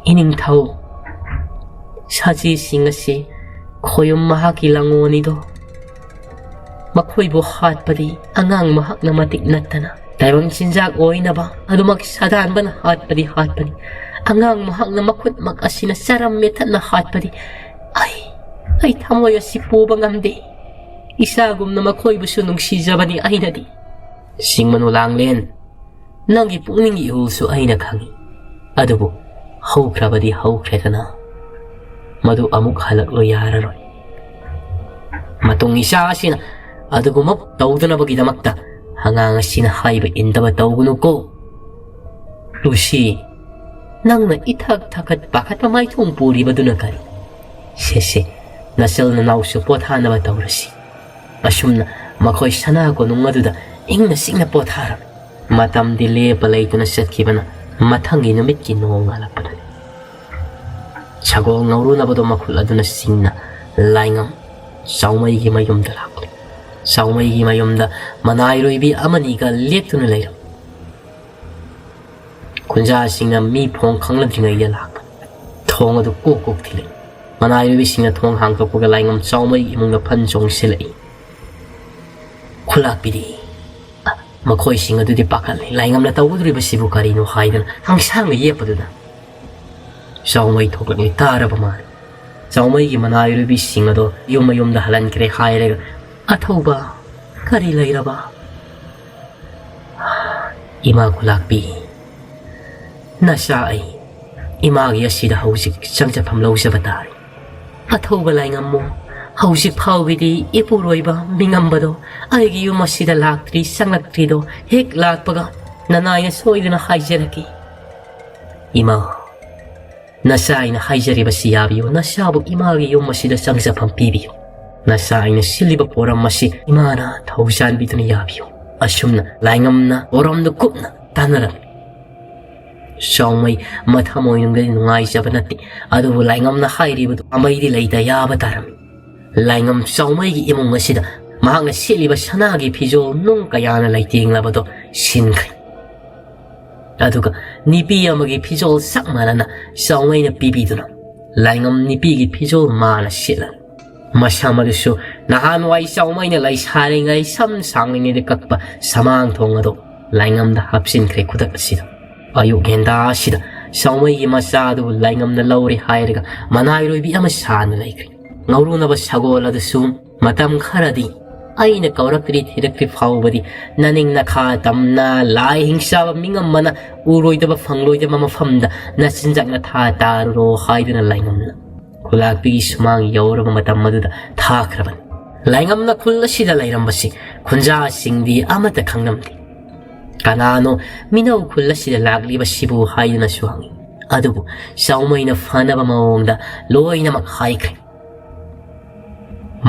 "ꯏꯅꯤꯡꯊꯧ, ꯁꯖꯤꯁꯤꯡ ꯑꯁꯤ ꯈꯣꯌꯨꯝ ꯃꯍꯥꯛꯀꯤ ꯂꯪꯉꯣꯅꯤꯗꯣ꯫ ꯃꯈꯣꯏꯕꯨ ꯍꯥꯠꯄꯗꯤ ꯑꯉꯥꯡ ꯃꯍꯥꯛꯅ ꯃꯇꯤꯛ ꯅꯠꯇꯅ ꯇꯥꯏꯕꯪ ꯆꯤꯟꯖꯥꯛ ꯑꯣꯏꯅꯕ ꯑꯗꯨꯃꯛ ꯁꯥꯗꯥꯟꯕꯅ ꯍꯥꯠꯄꯗꯤ ꯍꯥꯠꯄꯅꯤ꯫ ꯑꯉꯥꯡ ꯃꯍꯥꯛꯅ ꯃꯈꯨꯠꯃꯛ ꯑꯁꯤꯅ ꯆꯔꯝ ꯃꯦꯠꯊꯠꯅ ꯍꯥꯠꯄꯗꯤ ꯑꯩ, ꯑꯩ ꯊꯃꯣꯏ ꯑꯁꯤ ꯄꯨꯕ ꯉꯝꯗꯦ꯫ ꯏꯆꯥꯒꯨꯝꯅ ꯃꯈꯣꯏꯕꯨꯁꯨ ꯅꯨꯡꯁꯤꯖꯕꯅꯤ ꯑꯩꯅꯗꯤ꯫" ꯁꯤꯡ ꯃꯅꯨ ꯂꯥꯡꯂꯦꯟ, ꯅꯪꯒꯤ ꯄꯨꯛꯅꯤꯡꯒꯤ ꯏꯍꯨꯜꯁꯨ ꯑꯩꯅ ꯈꯪꯏ꯫ ꯑꯗꯨꯕꯨ ꯍꯧꯈ꯭ꯔꯕꯗꯤ ꯍꯧꯈ꯭ꯔꯦꯗꯅ, ꯃꯗꯨ ꯑꯃꯨꯛ ꯍꯜꯂꯛꯂꯨ ꯌꯥꯔꯔꯣꯏ꯫ ꯃꯇꯨꯡ ꯏꯆꯥ ꯑꯁꯤꯅ ꯑꯗꯨꯒꯨꯝꯕ ꯇꯧꯗꯅꯕꯒꯤꯗꯃꯛꯇ ꯑꯉꯥꯡ ꯑꯁꯤꯅ ꯍꯥꯏꯕ ꯏꯟꯗꯕ ꯇꯧꯒꯅꯨꯀꯣ꯫ ꯂꯨꯁꯤ, ꯅꯪꯅ ꯏꯊꯛ ꯊꯛꯀꯠ ꯄꯥꯈꯠꯄ ꯃꯥꯏꯊꯣꯡ ꯄꯨꯔꯤꯕꯗꯨꯅ ꯀꯔꯤ? ꯁꯦ ꯁꯦ, ꯅꯆꯜ ꯅꯅꯥꯎꯁꯨ ꯄꯣꯊꯥꯅꯕ ꯇꯧꯔꯁꯤ꯫ ꯑꯁꯨꯝꯅ ꯃꯈꯣꯏ ꯁꯅꯥ ꯀꯣꯅꯨꯡ ꯑꯗꯨꯗ ꯏꯪꯅ ꯆꯤꯛꯅ ꯄꯣꯊꯥꯔꯝꯃꯤ꯫ ꯃꯇꯝꯗꯤ ꯂꯦꯞꯄ ꯂꯩꯇꯅ ꯆꯠꯈꯤꯕꯅ ꯃꯊꯪꯒꯤ ꯅꯨꯃꯤꯠꯀꯤ ꯅꯣꯡ ꯉꯥꯜꯂꯛꯄꯗꯅꯤ꯫ ꯁꯒꯣꯜ ꯉꯧꯔꯨꯅꯕꯗꯣ ꯃꯈꯨꯜ ꯑꯗꯨꯅ ꯁꯤꯡꯅ ꯂꯥꯏꯉꯝ ꯆꯥꯎꯃꯩꯒꯤ ꯃꯌꯨꯝꯗ ꯂꯥꯛꯂꯦ꯫ ꯆꯥꯎꯃꯩꯒꯤ ꯃꯌꯨꯝꯗ ꯃꯅꯥꯏꯔꯣꯏꯕꯤ ꯑꯃꯅꯤꯒ ꯂꯦꯞꯇꯨꯅ ꯂꯩꯔꯝꯃꯤ꯫ ꯈꯨꯟꯖꯥꯁꯤꯡꯅ ꯃꯤ ꯐꯣꯡ ꯈꯪꯂꯗ꯭ꯔꯤꯉꯩꯗ ꯂꯥꯛꯄ꯫ ꯊꯣꯡ ꯑꯗꯨ ꯀꯣꯛ ꯀꯣꯛ ꯊꯤꯜꯂꯛꯏ꯫ ꯃꯅꯥꯏꯔꯣꯏꯕꯤꯁꯤꯡꯅ ꯊꯣꯡ ꯍꯥꯡꯗꯣꯛꯄꯒ ꯂꯥꯏꯉꯝ ꯆꯥꯎꯃꯩ ꯏꯃꯨꯡꯗ ꯐꯟ ꯆꯣꯡꯁꯤꯜꯂꯛꯏ꯫ ꯈꯨꯂꯥꯛꯄꯤꯗꯤ, ꯑ, ꯃꯈꯣꯏꯁꯤꯡ ꯑꯗꯨꯗꯤ ꯄꯥꯈꯠꯂꯤ꯫ ꯂꯥꯏꯉꯝꯅ ꯇꯧꯒꯗꯧꯔꯤꯕꯁꯤꯕꯨ ꯀꯔꯤꯅꯣ ꯍꯥꯏꯗꯅ ꯍꯪꯁꯥꯡꯅ ꯌꯦꯞꯄꯗꯨꯗ ꯆꯥꯎꯃꯩ ꯊꯣꯛꯂꯛꯂꯤ ꯇꯥꯔꯕ ꯃꯥꯜꯂꯤ꯫ ꯆꯥꯎꯃꯩꯒꯤ ꯃꯅꯥꯏꯔꯣꯏꯕꯤꯁꯤꯡ ꯑꯗꯣ ꯌꯨꯝ ꯃꯌꯨꯝꯗ ꯍꯜꯍꯟꯈ꯭ꯔꯦ ꯍꯥꯏꯔꯒ, "ꯑꯊꯧꯕ, ꯀꯔꯤ ꯂꯩꯔꯕ?" "ꯏꯃꯥ ꯈꯨꯂꯥꯛꯄꯤ, ꯅꯆꯥ ꯑꯩ ꯏꯃꯥꯒꯤ ꯑꯁꯤꯗ ꯍꯧꯖꯤꯛ ꯆꯪꯖꯐꯝ ꯂꯧꯖꯕ ꯇꯥꯔꯦ꯫ ꯑꯊꯧꯕ ꯂꯥꯏꯉꯝꯃꯣ, ꯍꯧꯖꯤꯛ ꯐꯥꯎꯒꯤꯗꯤ ꯏꯄꯨꯔꯣꯏꯕ ꯃꯤꯉꯝꯕꯗꯣ ꯑꯩꯒꯤ ꯌꯨꯝ ꯑꯁꯤꯗ ꯂꯥꯛꯇ꯭ꯔꯤ, ꯆꯪꯂꯛꯇ꯭ꯔꯤꯗꯣ ꯍꯦꯛ ꯂꯥꯛꯄꯒ ꯅꯅꯥꯏꯅ ꯁꯣꯏꯗꯅ ꯍꯥꯏꯖꯔꯛꯀꯦ꯫ ꯏꯃꯥ, ꯅꯆꯥ ꯑꯩꯅ ꯍꯥꯏꯖꯔꯤꯕꯁꯤ ꯌꯥꯕꯤꯌꯨ, ꯅꯆꯥꯕꯨ ꯏꯃꯥꯒꯤ ꯌꯨꯝ ꯑꯁꯤꯗ ꯆꯪꯖꯐꯝ ꯄꯤꯕꯤꯌꯨ꯫ ꯅꯆꯥ ꯑꯩꯅ ꯁꯤꯜꯂꯤꯕ ꯄꯣꯔꯝ ꯑꯁꯤ ꯏꯃꯥꯅ ꯊꯧ ꯆꯥꯟꯕꯤꯗꯨꯅ ꯌꯥꯕꯤꯌꯨ꯫" ꯑꯁꯨꯝꯅ ꯂꯥꯏꯉꯝꯅ ꯄꯣꯔꯝꯗꯨ ꯀꯨꯞꯅ ꯇꯥꯟꯅꯔꯝꯃꯤ꯫ ꯆꯥꯎꯃꯩ ꯃꯊꯃꯣꯏꯅꯨꯡꯗꯗꯤ ꯅꯨꯡꯉꯥꯏꯖꯕ ꯅꯠꯇꯦ꯫ ꯑꯗꯨꯕꯨ ꯂꯥꯏꯉꯝꯅ ꯍꯥꯏꯔꯤꯕꯗꯨ ꯑꯃꯩꯗꯤ ꯂꯩꯇ ꯌꯥꯕ ꯇꯥꯔꯝꯃꯤ꯫ ꯂꯥꯏꯉꯝ ꯆꯥꯎꯃꯩꯒꯤ ꯏꯃꯨꯡ ꯑꯁꯤꯗ ꯃꯍꯥꯛꯅ ꯁꯦꯠꯂꯤꯕ ꯁꯅꯥꯒꯤ ꯐꯤꯖꯣꯜ ꯅꯨꯡ ꯀꯌꯥꯅ ꯂꯩꯇꯦꯡꯂꯕꯗꯣ ꯁꯤꯟꯈ꯭ꯔꯦ꯫ ꯑꯗꯨꯒ ꯅꯨꯄꯤ ꯑꯃꯒꯤ ꯐꯤꯖꯣꯜ ꯆꯞ ꯃꯥꯟꯅꯅ ꯆꯥꯎꯃꯩꯅ ꯄꯤꯕꯤꯗꯨꯅ ꯂꯥꯏꯉꯝ ꯅꯨꯄꯤꯒꯤ ꯐꯤꯖꯣꯜ ꯃꯥꯅ ꯁꯦꯠꯂꯅꯤ꯫ ꯃꯁꯝ ꯑꯗꯨꯁꯨ ꯅꯍꯥꯟꯋꯥꯏ ꯆꯥꯎꯃꯩꯅ ꯂꯩꯁꯥꯔꯤꯉꯩ ꯁꯝ ꯁꯥꯡꯂꯤꯉꯩꯗ ꯀꯛꯄ ꯁꯃꯥꯡ ꯊꯣꯡ ꯑꯗꯨ ꯂꯥꯏꯉꯝꯗ ꯍꯥꯞꯆꯤꯟꯈ꯭ꯔꯦ ꯈꯨꯗꯛ ꯑꯁꯤꯗ꯫ ꯑꯌꯨꯛ ꯍꯦꯟꯗꯥ ꯑꯁꯤꯗ ꯆꯥꯎꯃꯩꯒꯤ ꯃꯆꯥ ꯑꯗꯨꯕꯨ ꯂꯥꯏꯉꯝꯅ ꯂꯧꯔꯦ ꯍꯥꯏꯔꯒ ꯃꯅꯥꯏꯔꯣꯏꯕꯤ ꯑꯃ ꯁꯥꯅ ꯂꯩꯈ꯭ꯔꯦ꯫ ꯉꯧꯔꯨꯅꯕ ꯁꯒꯣꯜ ꯑꯗꯨꯁꯨ ꯃꯇꯝ ꯈꯔꯗꯤ ꯑꯩꯅ ꯀꯧꯔꯛꯇ꯭ꯔꯤ ꯊꯤꯔꯛꯇ꯭ꯔꯤ ꯐꯥꯎꯕꯗꯤ ꯅꯅꯤꯡ ꯅꯈꯥ ꯇꯝꯅ ꯂꯥꯏ ꯍꯤꯡꯆꯥꯕ ꯃꯤꯉꯝꯕꯅ ꯎꯔꯣꯏꯗꯕ ꯐꯪꯂꯣꯏꯗꯕ ꯃꯐꯝꯗ ꯅꯆꯤꯟꯖꯥꯛ ꯅꯊꯥ ꯇꯥꯔꯨꯔꯣ ꯍꯥꯏꯗꯨꯅ ꯂꯥꯏꯉꯝꯅ ꯈꯨꯂꯥꯛꯄꯤꯒꯤ ꯁꯨꯃꯥꯡ ꯌꯧꯔꯕ ꯃꯇꯝ ꯑꯗꯨꯗ ꯊꯥꯈ꯭ꯔꯕꯅꯤ꯫ ꯂꯥꯏꯉꯝꯅ ꯈꯨꯜ ꯑꯁꯤꯗ ꯂꯩꯔꯝꯕꯁꯤ ꯈꯨꯟꯖꯥꯁꯤꯡꯗꯤ ꯑꯃꯠꯇ ꯈꯪꯂꯝꯗꯦ꯫ ꯀꯅꯥꯅꯣ ꯃꯤꯅꯧ ꯈꯨꯜ ꯑꯁꯤꯗ ꯂꯥꯛꯂꯤꯕꯁꯤꯕꯨ ꯍꯥꯏꯗꯨꯅꯁꯨ ꯍꯪꯉꯤ꯫ ꯑꯗꯨꯕꯨ ꯆꯥꯎꯃꯩꯅ ꯐꯅꯕ ꯃꯑꯣꯡꯗ ꯂꯣꯏꯅꯃꯛ ꯍꯥꯏꯈ꯭ꯔꯦ꯫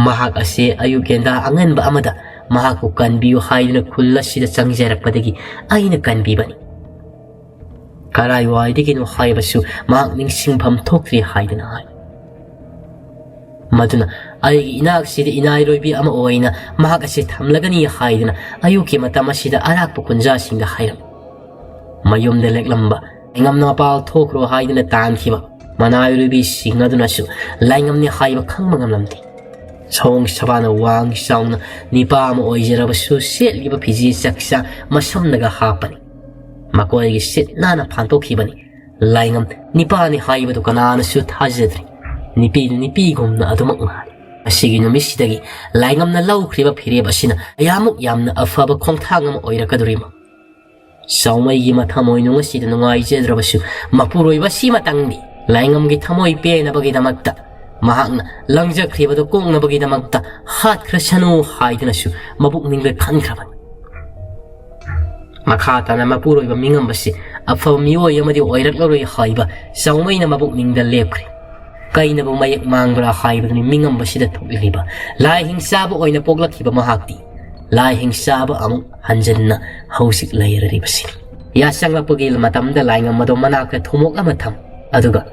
ꯃꯍꯥꯛ ꯑꯁꯤ ꯑꯌꯨꯛ ꯍꯦꯟꯗꯥ ꯑꯉꯟꯕ ꯑꯃꯗ ꯃꯍꯥꯛꯄꯨ ꯀꯟꯕꯤꯌꯨ ꯍꯥꯏꯗꯨꯅ ꯈꯨꯜ ꯑꯁꯤꯗ ꯆꯪꯖꯔꯛꯄꯗꯒꯤ ꯑꯩꯅ ꯀꯟꯕꯤꯕꯅꯤ꯫ ꯀꯔꯥꯏꯋꯥꯏꯗꯒꯤꯅꯣ ꯍꯥꯏꯕꯁꯨ ꯃꯍꯥꯛ ꯅꯤꯡꯁꯤꯡꯐꯝ ꯊꯣꯛꯇ꯭ꯔꯤ ꯍꯥꯏꯗꯨꯅ ꯍꯥꯏ꯫ ꯃꯗꯨꯅ ꯑꯩꯒꯤ ꯏꯅꯥꯛꯁꯤꯗ ꯏꯅꯥꯏꯔꯣꯏꯕꯤ ꯑꯃ ꯑꯣꯏꯅ ꯃꯍꯥꯛ ꯑꯁꯤ ꯊꯝꯂꯒꯅꯤ ꯍꯥꯏꯗꯨꯅ ꯑꯌꯨꯛꯀꯤ ꯃꯇꯝ ꯑꯁꯤꯗ ꯑꯔꯥꯛꯄ ꯈꯨꯟꯖꯥꯁꯤꯡꯗ ꯍꯥꯏꯔꯝꯃꯤ꯫ ꯃꯌꯨꯝꯗ ꯂꯦꯛꯂꯝꯕ ꯂꯥꯏꯉꯝꯅ ꯃꯄꯥꯜ ꯊꯣꯛꯈ꯭ꯔꯣ ꯍꯥꯏꯗꯨꯅ ꯇꯥꯟꯈꯤꯕ ꯃꯅꯥꯏꯔꯣꯏꯕꯤꯁꯤꯡ ꯑꯗꯨꯅꯁꯨ ꯂꯥꯏꯉꯝꯅꯤ ꯍꯥꯏꯕ ꯈꯪꯕ ꯉꯝꯂꯝꯗꯦ꯫ ꯁꯣꯡ ꯁꯕꯥꯅ ꯋꯥꯡ ꯆꯥꯎꯅ ꯅꯤꯄꯥ ꯑꯃ ꯑꯣꯏꯖꯔꯕꯁꯨ ꯁꯦꯠꯂꯤꯕ ꯐꯤꯖꯦ ꯆꯛꯆꯥ ꯃꯁꯝꯅꯒ ꯍꯥꯞꯄꯅꯤ꯫ ꯃꯈꯣꯏꯒꯤ ꯁꯤꯠ ꯅꯥꯟꯅ ꯐꯥꯟꯗꯣꯛꯈꯤꯕꯅꯤ꯫ ꯂꯥꯏꯉꯝ ꯅꯤꯄꯥꯅꯤ ꯍꯥꯏꯕꯗꯨ ꯀꯅꯥꯅꯁꯨ ꯊꯥꯖꯗ꯭ꯔꯤ꯫ ꯅꯨꯄꯤꯗꯨ ꯅꯨꯄꯤꯒꯨꯝꯅ ꯑꯗꯨꯃꯛ ꯉꯥꯜꯂꯤ꯫ ꯑꯁꯤꯒꯤ ꯅꯨꯃꯤꯠꯁꯤꯗꯒꯤ ꯂꯥꯏꯉꯝꯅ ꯂꯧꯈ꯭ꯔꯤꯕ ꯐꯤꯔꯦꯞ ꯑꯁꯤꯅ ꯀꯌꯥꯃꯨꯛ ꯌꯥꯝꯅ ꯑꯐꯕ ꯈꯣꯡꯊꯥꯡ ꯑꯃ ꯑꯣꯏꯔꯛꯀꯗꯧꯔꯤꯕꯅꯣ? ꯆꯥꯎꯃꯩꯒꯤ ꯃꯊꯃꯣꯏꯅꯨꯡ ꯑꯁꯤꯗ ꯅꯨꯡꯉꯥꯏꯖꯗ꯭ꯔꯕꯁꯨ ꯃꯄꯨꯔꯣꯏꯕ ꯑꯁꯤꯃꯇꯪꯗꯤ ꯂꯥꯏꯉꯝꯒꯤ ꯊꯃꯣꯏ ꯄꯦꯟꯅꯕꯒꯤꯗꯃꯛꯇ ꯃꯍꯥꯛꯅ ꯂꯪꯖꯈ꯭ꯔꯤꯕꯗꯨ ꯀꯣꯛꯅꯕꯒꯤꯗꯃꯛꯇ ꯍꯥꯠꯈ꯭ꯔꯁꯅꯨ ꯍꯥꯏꯗꯨꯅꯁꯨ ꯃꯕꯨꯛꯅꯤꯡꯗ ꯈꯟꯈ꯭ꯔꯕꯅꯤ꯫ ꯃꯈꯥ ꯇꯥꯅ ꯃꯄꯨꯔꯣꯏꯕ ꯃꯤꯉꯝꯕꯁꯤ ꯑꯐꯕ ꯃꯤꯑꯣꯏ ꯑꯃꯗꯤ ꯑꯣꯏꯔꯛꯂꯔꯣꯏ ꯍꯥꯏꯕ ꯆꯥꯎꯃꯩꯅ ꯃꯕꯨꯛꯅꯤꯡꯗ ꯂꯦꯞꯈ꯭ꯔꯦ꯫ ꯀꯩꯅꯕꯨ ꯃꯌꯦꯛ ꯃꯥꯡꯕ꯭ꯔꯥ ꯍꯥꯏꯕꯗꯨꯅꯤ ꯃꯤꯉꯝꯕꯁꯤꯗ ꯊꯣꯛꯂꯤꯕ꯫ ꯂꯥꯏ ꯍꯤꯡꯆꯥꯕ ꯑꯣꯏꯅ ꯄꯣꯛꯂꯛꯈꯤꯕ ꯃꯍꯥꯛꯇꯤ ꯂꯥꯏ ꯍꯤꯡꯆꯥꯕ ꯑꯃꯨꯛ ꯍꯟꯖꯤꯟꯅ ꯍꯧꯖꯤꯛ ꯂꯩꯔꯔꯤꯕꯁꯤꯅꯤ꯫ ꯌꯥꯆꯪꯂꯛꯄꯒꯤ ꯃꯇꯝꯗ ꯂꯥꯏꯉꯝ ꯑꯗꯣ ꯃꯅꯥꯛꯇ ꯊꯨꯝꯃꯣꯛ ꯑꯃ ꯊꯝ, ꯑꯗꯨꯒ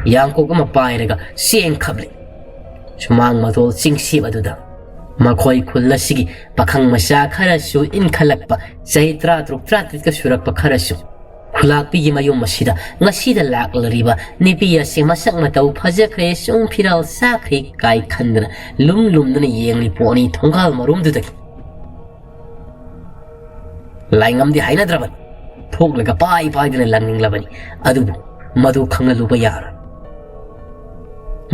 ꯌꯥꯡꯀꯣꯛ ꯑꯃ ꯄꯥꯏꯔꯒ ꯆꯦꯟꯈꯞꯂꯤ꯫ ꯁꯨꯃꯥꯡ ꯃꯇꯣꯜ ꯆꯤꯡꯁꯤꯞ ꯑꯗꯨꯗ ꯃꯈꯣꯏ ꯈꯨꯜ ꯑꯁꯤꯒꯤ ꯄꯥꯈꯪ ꯃꯆꯥ ꯈꯔꯁꯨ ꯏꯟꯈꯠꯂꯛꯄ, ꯆꯍꯤ ꯇꯔꯥ ꯇꯔꯨꯛ ꯇꯔꯥ ꯇꯔꯦꯠꯀ ꯁꯨꯔꯛꯄ ꯈꯔꯁꯨ ꯈꯨꯂꯥꯛꯄꯤꯒꯤ ꯃꯌꯨꯝ ꯑꯁꯤꯗ ꯉꯁꯤꯗ ꯂꯥꯛꯂꯤꯕ ꯅꯨꯄꯤ ꯑꯁꯤ ꯃꯁꯛ ꯃꯇꯧ ꯐꯖꯈ꯭ꯔꯦ, ꯁꯨꯝ ꯐꯤꯔꯥꯜ ꯆꯥꯈ꯭ꯔꯦ ꯀꯥꯏ ꯈꯟꯗꯅ ꯂꯨꯝ ꯂꯨꯝꯗꯅ ꯌꯦꯡꯂꯤ ꯄꯣꯠꯅꯤ ꯊꯣꯡꯒꯥꯜ ꯃꯔꯨꯝꯗꯨꯗꯒꯤ꯫ ꯂꯥꯏꯉꯝꯗꯤ ꯍꯥꯏꯅꯗ꯭ꯔꯕꯅꯤ꯫ ꯊꯣꯛꯂꯒ ꯄꯥꯏ ꯄꯥꯏꯗꯨꯅ ꯂꯪꯅꯤꯡꯂꯕꯅꯤ꯫ ꯑꯗꯨꯕꯨ ꯃꯗꯨ ꯈꯪꯍꯜꯂꯨꯕ ꯌꯥꯔꯣꯏ꯫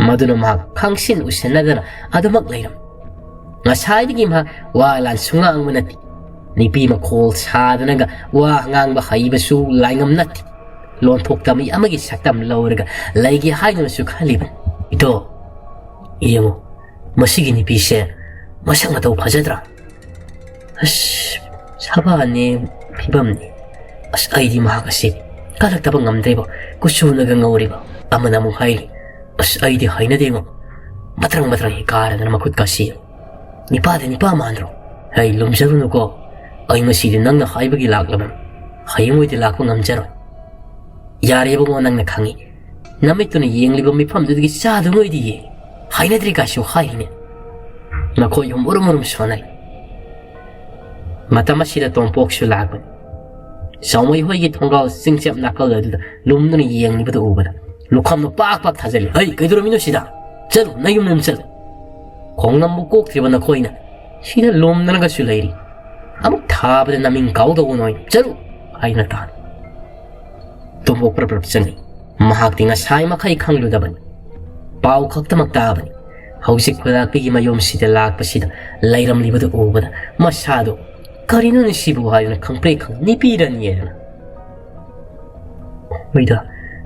ꯃꯗꯨꯅ ꯃꯍꯥꯛ ꯈꯪꯁꯤꯟ ꯎꯁꯤꯟꯅꯗꯅ ꯑꯗꯨꯃꯛ ꯂꯩꯔꯝꯃꯤ꯫ ꯉꯁꯥꯏꯗꯒꯤ ꯃꯍꯥꯛ ꯋꯥ ꯂꯥꯟꯁꯨ ꯉꯥꯡꯕ ꯅꯠꯇꯦ꯫ ꯅꯨꯄꯤ ꯃꯈꯣꯜ ꯁꯥꯗꯅꯒ ꯋꯥ ꯉꯥꯡꯕ ꯍꯩꯕꯁꯨ ꯂꯥꯏꯉꯝ ꯅꯠꯇꯦ꯫ ꯂꯣꯟꯊꯣꯛꯇ ꯃꯤ ꯑꯃꯒꯤ ꯁꯛꯇꯝ ꯂꯧꯔꯒ ꯂꯩꯒꯦ ꯍꯥꯏꯗꯨꯅꯁꯨ ꯈꯜꯂꯤꯕꯅꯤ꯫ "ꯏꯇꯣ, ꯌꯦꯡꯉꯨ, ꯃꯁꯤꯒꯤ ꯅꯨꯄꯤꯁꯦ ꯃꯁꯛ ꯃꯇꯧ ꯐꯖꯗ꯭ꯔꯥ? ꯑꯁ, ꯁꯕꯥꯅꯦ, ꯐꯤꯕꯝꯅꯦ꯫ ꯑꯁ, ꯑꯩꯗꯤ ꯃꯍꯥꯛ ꯑꯁꯤ ꯀꯜꯂꯛꯇꯕ ꯉꯝꯗ꯭ꯔꯦꯕ꯫ ꯀꯨꯆꯨꯅꯒ ꯉꯧꯔꯤꯕ"꯫ ꯑꯃꯅ ꯑꯃꯨꯛ ꯍꯥꯏꯔꯤ, "ꯑꯁ, ꯑꯩꯗꯤ ꯍꯩꯅꯗꯦꯉꯣ꯫ ꯃꯇ꯭ꯔꯪ ꯃꯇ꯭ꯔꯪ ꯍꯦꯛ ꯀꯥꯔꯗꯅ ꯃꯈꯨꯠ ꯀꯥꯁꯤ꯫ ꯅꯤꯄꯥꯗꯤ ꯅꯤꯄꯥ ꯃꯥꯟꯗ꯭ꯔꯣ? ꯍꯩ, ꯂꯨꯝꯖꯔꯨꯅꯨꯀꯣ꯫ ꯑꯩ ꯉꯁꯤꯗꯤ ꯅꯪꯅ ꯍꯥꯏꯕꯒꯤ ꯂꯥꯛꯂꯕꯅꯤ꯫ ꯍꯌꯦꯡꯋꯥꯏꯗꯤ ꯂꯥꯛꯄ ꯉꯝꯖꯔꯣꯏ꯫ ꯌꯥꯔꯦ ꯏꯕꯨꯡꯉꯣ, ꯅꯪꯅ ꯈꯪꯉꯤ꯫ ꯅꯃꯤꯠꯇꯨꯅ ꯌꯦꯡꯂꯤꯕ ꯃꯤꯐꯝꯗꯨꯗꯒꯤ ꯆꯥꯗꯨ ꯅꯣꯏꯗꯤꯌꯦ꯫ ꯍꯥꯏꯅꯗ꯭ꯔꯤ ꯀꯥꯏꯁꯨ ꯍꯥꯏꯔꯤꯅꯦ"꯫ ꯃꯈꯣꯏ ꯑꯍꯨꯝ ꯎꯔꯨꯝ ꯎꯔꯨꯝ ꯁꯣꯟꯅꯩ꯫ ꯃꯇꯝ ꯑꯁꯤꯗ ꯇꯣꯝꯄꯣꯛꯁꯨ ꯂꯥꯛꯄꯅꯤ꯫ ꯆꯥꯎꯃꯩ ꯍꯣꯏꯒꯤ ꯊꯣꯡꯒꯥꯜ ꯆꯤꯡꯆꯦꯞ ꯅꯥꯀꯜ ꯑꯗꯨꯗ ꯂꯨꯝꯗꯨꯅ ꯌꯦꯡꯂꯤꯕꯗꯨ ꯎꯕꯗ ꯂꯨꯈꯝꯅ ꯄꯥꯛ ꯄꯥꯛ ꯊꯥꯖꯤꯜꯂꯤ꯫ "ꯍꯩ, ꯀꯩꯗꯧꯔꯝꯃꯤꯅꯣ ꯁꯤꯗ? ꯆꯠꯂꯨ, ꯅꯌꯨꯝ ꯌꯨꯝ ꯆꯠꯂꯨ꯫ ꯈꯣꯡꯅꯝꯕꯨ ꯀꯣꯛꯇ꯭ꯔꯤꯕ ꯅꯈꯣꯏꯅ ꯁꯤꯗ ꯂꯣꯝꯗꯅꯒꯁꯨ ꯂꯩꯔꯤ꯫ ꯑꯃꯨꯛ ꯊꯥꯕꯗ ꯅꯃꯤꯡ ꯀꯥꯎꯗꯧꯕ ꯅꯣꯏ꯫ ꯆꯠꯂꯨ!" ꯍꯥꯏꯅ ꯇꯥꯟ꯫ ꯇꯣꯝꯕꯣꯛ ꯄ꯭ꯔꯞ ꯄ꯭ꯔꯞ ꯆꯪꯉꯤ꯫ ꯃꯍꯥꯛꯇꯤ ꯉꯁꯥꯏ ꯃꯈꯩ ꯈꯪꯂꯨꯗꯕꯅꯤ꯫ ꯄꯥꯎ ꯈꯛꯇꯃꯛ ꯇꯥꯕꯅꯤ꯫ ꯍꯧꯖꯤꯛ ꯈꯨꯂꯥꯛꯄꯤꯒꯤ ꯃꯌꯨꯝꯁꯤꯗ ꯂꯥꯛꯄꯁꯤꯗ ꯂꯩꯔꯝꯂꯤꯕꯗꯨ ꯎꯕꯗ ꯃꯁꯥꯗꯣ "ꯀꯔꯤꯅꯣꯅꯦ ꯁꯤꯕꯨ?" ꯍꯥꯏꯗꯨꯅ ꯈꯪꯄ꯭ꯔꯦꯛ ꯈꯪ ꯅꯤꯄꯤꯔꯅꯤꯅ꯫ ꯍꯣꯏꯗ,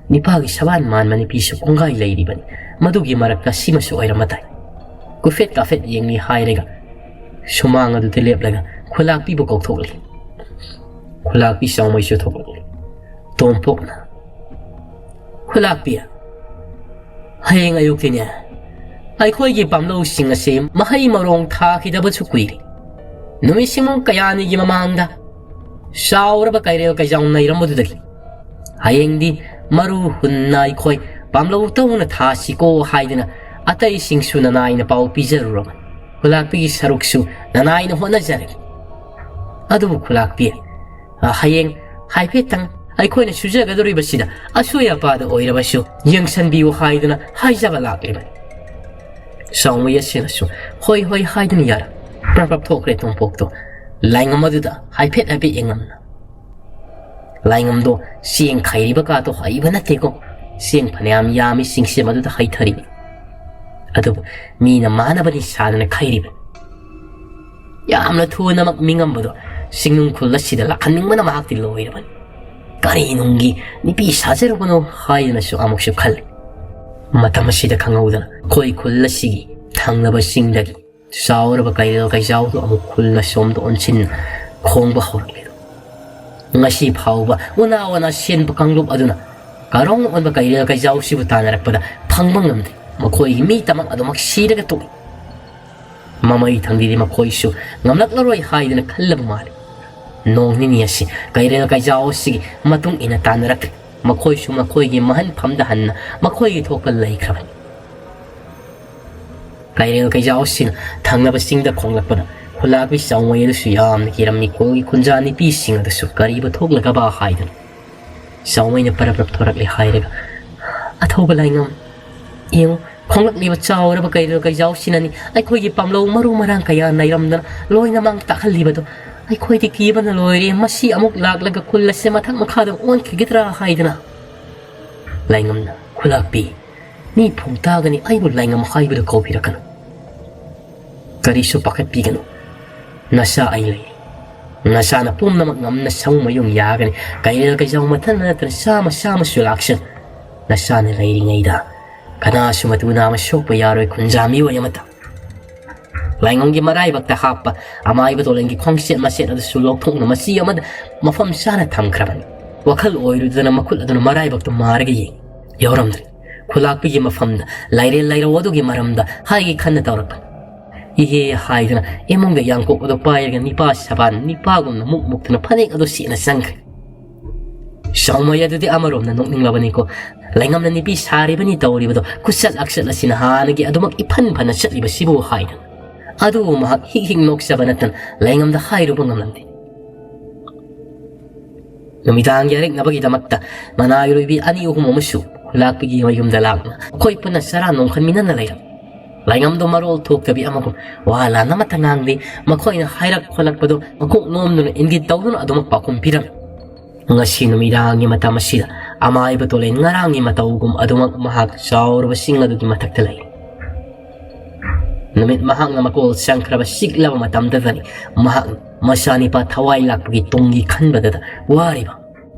ꯅꯤꯄꯥꯒꯤ ꯁꯕꯥꯟ ꯃꯥꯟꯕ ꯅꯨꯄꯤꯁꯨ ꯀꯣꯡꯒꯥꯏ ꯂꯩꯔꯤꯕꯅꯤ꯫ ꯃꯗꯨꯒꯤ ꯃꯔꯛꯇ ꯁꯤꯃꯁꯨ ꯑꯣꯏꯔꯝꯕ ꯇꯥꯏ꯫ ꯀꯨꯐꯦꯠ ꯀꯥꯐꯦꯠ ꯌꯦꯡꯂꯤ ꯍꯥꯏꯔꯒ ꯁꯨꯃꯥꯡ ꯑꯗꯨꯗ ꯂꯦꯞꯂꯒ ꯈꯨꯂꯥꯛꯄꯤꯕꯨ ꯀꯧꯊꯣꯛꯂꯤ꯫ ꯈꯨꯂꯥꯛꯄꯤ ꯆꯥꯎꯃꯩꯁꯨ ꯊꯣꯛꯂꯛꯂꯤ꯫ ꯇꯣꯝꯄꯣꯛꯅ, "ꯈꯨꯂꯥꯛꯄꯤ, ꯍꯌꯦꯡ ꯑꯌꯨꯛꯇꯤꯅꯦ, ꯑꯩꯈꯣꯏꯒꯤ ꯄꯥꯝꯂꯧꯁꯤꯡ ꯑꯁꯤ ꯃꯍꯩ ꯃꯔꯣꯡ ꯊꯥꯈꯤꯗꯕꯁꯨ ꯀꯨꯏꯔꯦ꯫ ꯅꯨꯃꯤꯠꯁꯤꯡ ꯀꯌꯥꯅꯤꯒꯤ ꯃꯃꯥꯡꯗ ꯆꯥꯎꯔꯕ ꯀꯩꯔꯦꯜ ꯀꯩꯖꯥꯎ ꯅꯩꯔꯝꯕꯗꯨꯗꯒꯤ ꯍꯌꯦꯡꯗꯤ ꯃꯔꯨ ꯍꯨꯟꯅ ꯑꯩꯈꯣꯏ ꯄꯥꯝꯂꯧ ꯇꯧꯅ ꯊꯥꯁꯤꯀꯣ ꯍꯥꯏꯗꯨꯅ ꯑꯇꯩꯁꯤꯡꯁꯨ ꯅꯅꯥꯏꯅ ꯄꯥꯎ ꯄꯤꯖꯔꯨꯔꯕꯅꯤ꯫ ꯈꯨꯂꯥꯛꯄꯤꯒꯤ ꯁꯔꯨꯛꯁꯨ ꯅꯅꯥꯏꯅ ꯍꯣꯠꯅꯖꯔꯒꯦ꯫ ꯑꯗꯨꯕꯨ ꯈꯨꯂꯥꯛꯄꯤ, ꯑ, ꯍꯌꯦꯡ ꯍꯥꯏꯐꯦꯠꯇꯪ ꯑꯩꯈꯣꯏꯅ ꯁꯨꯖꯒꯗꯧꯔꯤꯕꯁꯤꯗ ꯑꯁꯣꯏ ꯑꯄꯥꯗ ꯑꯣꯏꯔꯕꯁꯨ ꯌꯦꯡꯁꯟꯕꯤꯌꯨ ꯍꯥꯏꯗꯨꯅ ꯍꯥꯏꯖꯕ ꯂꯥꯛꯂꯤꯕꯅꯤ꯫ ꯁꯥꯎꯃꯩ ꯑꯁꯤꯅꯁꯨ ꯍꯣꯏ ꯍꯣꯏ ꯍꯥꯏꯗꯨꯅ ꯌꯥꯔꯦ꯫ ꯄ꯭ꯔꯞ ꯄ꯭ꯔꯞ ꯊꯣꯛꯈ꯭ꯔꯦ ꯇꯣꯝꯄꯣꯛꯇꯣ꯫ ꯂꯥꯏꯉꯝ ꯑꯗꯨꯗ ꯍꯥꯏꯐꯦꯠ ꯍꯥꯏꯐꯦꯠ ꯌꯦꯡꯉꯝꯅ꯫ ꯂꯥꯏꯉꯝꯗꯣ ꯆꯦꯡ ꯈꯩꯔꯤꯕ ꯀꯥꯗꯣ ꯍꯩꯕ ꯅꯠꯇꯦꯀꯣ꯫ ꯆꯦꯡ ꯐꯅꯌꯥꯝ ꯌꯥꯝꯃꯤ ꯆꯤꯡꯁꯤ ꯃꯗꯨꯗ ꯍꯩꯊꯔꯤꯕ꯫ ꯑꯗꯨꯕꯨ ꯃꯤꯅ ꯃꯥꯅꯕꯅꯤ ꯁꯥꯗꯅ ꯈꯩꯔꯤꯕ꯫ ꯌꯥꯝꯅ ꯊꯨꯅꯃꯛ ꯃꯤꯉꯝꯕꯗꯣ ꯆꯤꯡꯅꯨꯡ ꯈꯨꯜ ꯑꯁꯤꯗ ꯂꯥꯛꯍꯟꯅꯤꯡꯕꯅ ꯃꯍꯥꯛꯇꯤ ꯂꯣꯏꯔꯕꯅꯤ꯫ ꯀꯔꯤ ꯅꯨꯡꯒꯤ ꯅꯨꯄꯤ ꯁꯥꯖꯔꯨꯕꯅꯣ ꯍꯥꯏꯗꯨꯅꯁꯨ ꯑꯃꯨꯛꯁꯨ ꯈꯜꯂꯤ꯫ ꯃꯇꯝ ꯑꯁꯤꯗ ꯈꯪꯍꯧꯗꯅ ꯑꯩꯈꯣꯏ ꯈꯨꯜ ꯑꯁꯤꯒꯤ ꯊꯪꯅꯕ ꯆꯤꯡꯗꯒꯤ ꯆꯥꯎꯔꯕ ꯀꯩꯔꯦꯜ ꯀꯩꯖꯥꯎꯗꯨ ꯑꯃꯨꯛ ꯈꯨꯜ ꯑꯁꯣꯝꯗ ꯑꯣꯟꯁꯤꯟ ꯈꯣꯡꯕ ꯍꯧꯔꯛꯂꯦ꯫ ꯉꯁꯤ ꯐꯥꯎꯕ ꯎꯅꯥ ꯋꯥꯅꯥ ꯁꯦꯟꯕ ꯀꯥꯡꯂꯨꯞ ꯑꯗꯨꯅ ꯀꯔꯣꯡ ꯑꯣꯟꯕ ꯀꯩꯔꯦꯜ ꯀꯩꯖꯥꯎꯁꯤꯕꯨ ꯇꯥꯟꯅꯔꯛꯄꯗ ꯐꯪꯕ ꯉꯝꯗꯦ꯫ ꯃꯈꯣꯏꯒꯤ ꯃꯤ ꯇꯃꯛ ꯑꯗꯨꯃꯛ ꯁꯤꯔꯒ ꯇꯣꯛꯏ꯫ ꯃꯃꯩ ꯊꯪꯗꯤꯗꯤ ꯃꯈꯣꯏꯁꯨ ꯉꯝꯂꯛꯂꯔꯣꯏ ꯍꯥꯏꯗꯨꯅ ꯈꯜꯂꯕ ꯃꯥꯜꯂꯤ꯫ ꯅꯣꯡ ꯅꯤꯅꯤ ꯑꯁꯤ ꯀꯩꯔꯦꯜ ꯀꯩꯖꯥꯎ ꯑꯁꯤꯒꯤ ꯃꯇꯨꯡ ꯏꯟꯅ ꯇꯥꯟꯅꯔꯛꯈ꯭ꯔꯦ꯫ ꯃꯈꯣꯏꯁꯨ ꯃꯈꯣꯏꯒꯤ ꯃꯍꯟꯐꯝꯗ ꯍꯟꯅ ꯃꯈꯣꯏꯒꯤ ꯊꯣꯛꯄ ꯂꯩꯈ꯭ꯔꯕꯅꯤ꯫ ꯀꯩꯔꯦꯜ ꯀꯩꯖꯥꯎ ꯑꯁꯤꯅ ꯊꯪꯅꯕ ꯆꯤꯡꯗ ꯈꯣꯡꯂꯛꯄꯗ ꯈꯨꯂꯥꯛꯄꯤ ꯆꯥꯎꯃꯩ ꯑꯗꯨꯁꯨ ꯌꯥꯝꯅ ꯀꯤꯔꯝꯃꯤ꯫ ꯈꯨꯜꯒꯤ ꯈꯨꯟꯖꯥ ꯅꯨꯄꯤꯁꯤꯡ ꯑꯗꯨꯁꯨ ꯀꯔꯤꯕꯨ ꯊꯣꯛꯂꯒꯕ ꯍꯥꯏꯗꯨꯅ꯫ ꯆꯥꯎꯃꯩꯅ ꯄꯔꯞ ꯄꯔꯞ ꯊꯣꯔꯛꯂꯦ ꯍꯥꯏꯔꯒ, "ꯑꯊꯧꯕ ꯂꯥꯏꯉꯝ, ꯌꯦꯡꯉꯨ, ꯈꯣꯡꯂꯛꯂꯤꯕ ꯆꯥꯎꯔꯕ ꯀꯩꯔꯦꯜ ꯀꯩꯖꯥꯎꯁꯤꯅꯅꯤ ꯑꯩꯈꯣꯏꯒꯤ ꯄꯥꯝꯂꯧ ꯃꯔꯨ ꯃꯔꯥꯡ ꯀꯌꯥ ꯅꯩꯔꯝꯗꯅ ꯂꯣꯏꯅ ꯃꯥꯡ ꯇꯥꯛꯍꯜꯂꯤꯕꯗꯣ꯫ ꯑꯩꯈꯣꯏꯗꯤ ꯀꯤꯕꯅ ꯂꯣꯏꯔꯦ, ꯃꯁꯤ ꯑꯃꯨꯛ ꯂꯥꯛꯂꯒ ꯈꯨꯜ ꯑꯁꯦ ꯃꯊꯛ ꯃꯈꯥꯗ ꯑꯣꯟꯈꯤꯒꯗ꯭ꯔꯥ ꯍꯥꯏꯗꯅ"꯫ ꯂꯥꯏꯉꯝꯅ, "ꯈꯨꯂꯥꯛꯄꯤ, ꯃꯤ ꯐꯨꯡ ꯇꯥꯒꯅꯤ, ꯑꯩꯕꯨ ꯂꯥꯏꯉꯝ ꯍꯥꯏꯕꯗꯨ ꯀꯧꯕꯤꯔꯛꯀꯅꯨ꯫ ꯀꯔꯤꯁꯨ ꯄꯥꯈꯠꯄꯤꯒꯅꯨ, ꯅꯆꯥ ꯑꯩ ꯂꯩ꯫ ꯅꯆꯥꯅ ꯄꯨꯝꯅꯃꯛ ꯉꯝꯅ ꯁꯃꯨ ꯃꯌꯨꯡ ꯌꯥꯒꯅꯤ꯫ ꯀꯩꯔꯦꯜ ꯀꯩꯖꯥꯎ ꯃꯊꯟ ꯅꯠꯇꯅ ꯆꯥꯝꯃ ꯆꯥꯝꯃꯁꯨ ꯂꯥꯛꯁꯅꯨ꯫ ꯅꯆꯥꯅ ꯂꯩꯔꯤꯉꯩꯗ ꯀꯅꯥꯁꯨ ꯃꯇꯨ ꯅꯥꯝꯃ ꯁꯣꯛꯄ ꯌꯥꯔꯣꯏ ꯈꯨꯟꯖꯥ ꯃꯤꯑꯣꯏ ꯑꯃꯠꯇ"꯫ ꯂꯥꯏꯉꯝꯒꯤ ꯃꯔꯥꯏꯕꯛꯇ ꯍꯥꯞꯄ ꯑꯃꯥꯏꯕ ꯇꯣꯂꯦꯟꯒꯤ ꯈꯣꯡꯆꯦꯠ ꯃꯆꯦꯠ ꯑꯗꯨꯁꯨ ꯂꯧꯊꯣꯛꯅ ꯃꯆꯤ ꯑꯃꯗ ꯃꯐꯝ ꯆꯥꯅ ꯊꯝꯈ꯭ꯔꯕꯅꯤ꯫ ꯋꯥꯈꯜ ꯑꯣꯏꯔꯨꯗꯅ ꯃꯈꯨꯠ ꯑꯗꯨꯅ ꯃꯔꯥꯏꯕꯛꯇ ꯃꯥꯔꯒ ꯌꯦꯡꯏ꯫ ꯌꯥꯎꯔꯝꯗ꯭ꯔꯦ꯫ ꯈꯨꯂꯥꯛꯄꯤꯒꯤ ꯃꯐꯝꯗ ꯂꯥꯏꯔꯦꯜ ꯂꯥꯏꯔꯧ ꯑꯗꯨꯒꯤ ꯃꯔꯝꯗ ꯍꯥꯏꯒꯦ ꯈꯟꯅ ꯇꯧꯔꯛꯄꯅꯤ꯫ "ꯏꯍꯦ" ꯍꯥꯏꯗꯨꯅ ꯏꯃꯨꯡꯗ ꯌꯥꯡꯀꯣꯛ ꯑꯗꯨ ꯄꯥꯏꯔꯒ ꯅꯤꯄꯥ ꯁꯕꯥꯟ ꯅꯤꯄꯥꯒꯨꯝꯅ ꯃꯨꯛ ꯃꯨꯛꯇꯨꯅ ꯐꯅꯦꯛ ꯑꯗꯨ ꯁꯦꯠꯅ ꯆꯪꯈ꯭ꯔꯦ꯫ ꯁꯥꯎꯃꯩ ꯑꯗꯨꯗꯤ ꯑꯃꯔꯣꯝꯗ ꯅꯣꯛꯅꯤꯡꯂꯕꯅꯤꯀꯣ꯫ ꯂꯩꯉꯝꯅ ꯅꯨꯄꯤ ꯁꯥꯔꯤꯕꯅꯤ ꯇꯧꯔꯤꯕꯗꯣ, ꯈꯨꯆꯠ ꯂꯥꯛꯆꯠ ꯑꯁꯤꯅ ꯍꯥꯟꯅꯒꯤ ꯑꯗꯨꯃꯛ ꯏꯐꯟ ꯐꯅ ꯆꯠꯂꯤꯕꯁꯤꯕꯨ ꯍꯥꯏꯗꯨꯅ꯫ ꯑꯗꯨꯕꯨ ꯃꯍꯥꯛ ꯍꯤꯛ ꯍꯤꯛ ꯅꯣꯛꯆꯕ ꯅꯠꯇꯅ ꯂꯩꯉꯝꯗ ꯍꯥꯏꯔꯨꯕ ꯉꯝꯂꯝꯗꯦ꯫ ꯅꯨꯃꯤꯗꯥꯡꯒꯤ ꯑꯔꯦꯛꯅꯕꯒꯤꯗꯃꯛꯇ ꯃꯅꯥꯏꯔꯣꯏꯕꯤ ꯑꯅꯤ ꯑꯍꯨꯝ ꯑꯃꯁꯨ ꯍꯨꯂꯥꯛꯄꯤꯒꯤ ꯃꯌꯨꯝꯗ ꯂꯥꯛꯅ ꯃꯈꯣꯏ ꯄꯨꯟꯅ ꯆꯔꯥ ꯅꯣꯡꯈꯟꯃꯤꯟꯅꯅ ꯂꯩꯔꯝꯃꯤ꯫ ꯂꯩꯉꯝꯗꯣ ꯃꯔꯣꯜ ꯊꯣꯛꯇꯕꯤ ꯑꯃꯒꯨꯝ ꯋꯥ ꯂꯥꯟ ꯑꯃꯠꯇ ꯉꯥꯡꯗꯦ꯫ ꯃꯈꯣꯏꯅ ꯍꯥꯏꯔꯛ ꯈꯣꯠꯂꯛꯄꯗꯣ ꯃꯀꯣꯛ ꯅꯣꯝꯗꯨꯅ ꯏꯪꯒꯤꯠ ꯇꯧꯗꯨꯅ ꯑꯗꯨꯃꯛ ꯄꯥꯎꯈꯨꯝ ꯄꯤꯔꯝꯃꯤ꯫ ꯉꯁꯤ ꯅꯨꯃꯤꯗꯥꯡꯒꯤ ꯃꯇꯝ ꯑꯁꯤꯗ ꯑꯃꯥꯏꯕ ꯇꯣꯂꯦꯟ ꯉꯔꯥꯡꯒꯤ ꯃꯇꯧꯒꯨꯝ ꯑꯗꯨꯃꯛ ꯃꯍꯥꯛ ꯆꯥꯎꯔꯕ ꯆꯤꯡ ꯑꯗꯨꯒꯤ ꯃꯊꯛꯇ ꯂꯩ꯫ ꯅꯨꯃꯤꯠ ꯃꯍꯥꯛꯅ ꯃꯀꯣꯜ ꯆꯪꯈ꯭ꯔꯕ ꯆꯤꯛꯂꯕ ꯃꯇꯝꯗꯨꯗꯅꯤ ꯃꯍꯥꯛ ꯃꯆꯥꯅꯤꯄꯥ ꯊꯋꯥꯏ ꯂꯥꯛꯄꯒꯤ ꯇꯨꯡꯒꯤ ꯈꯟꯕꯗꯗ ꯋꯥꯔꯤꯕ꯫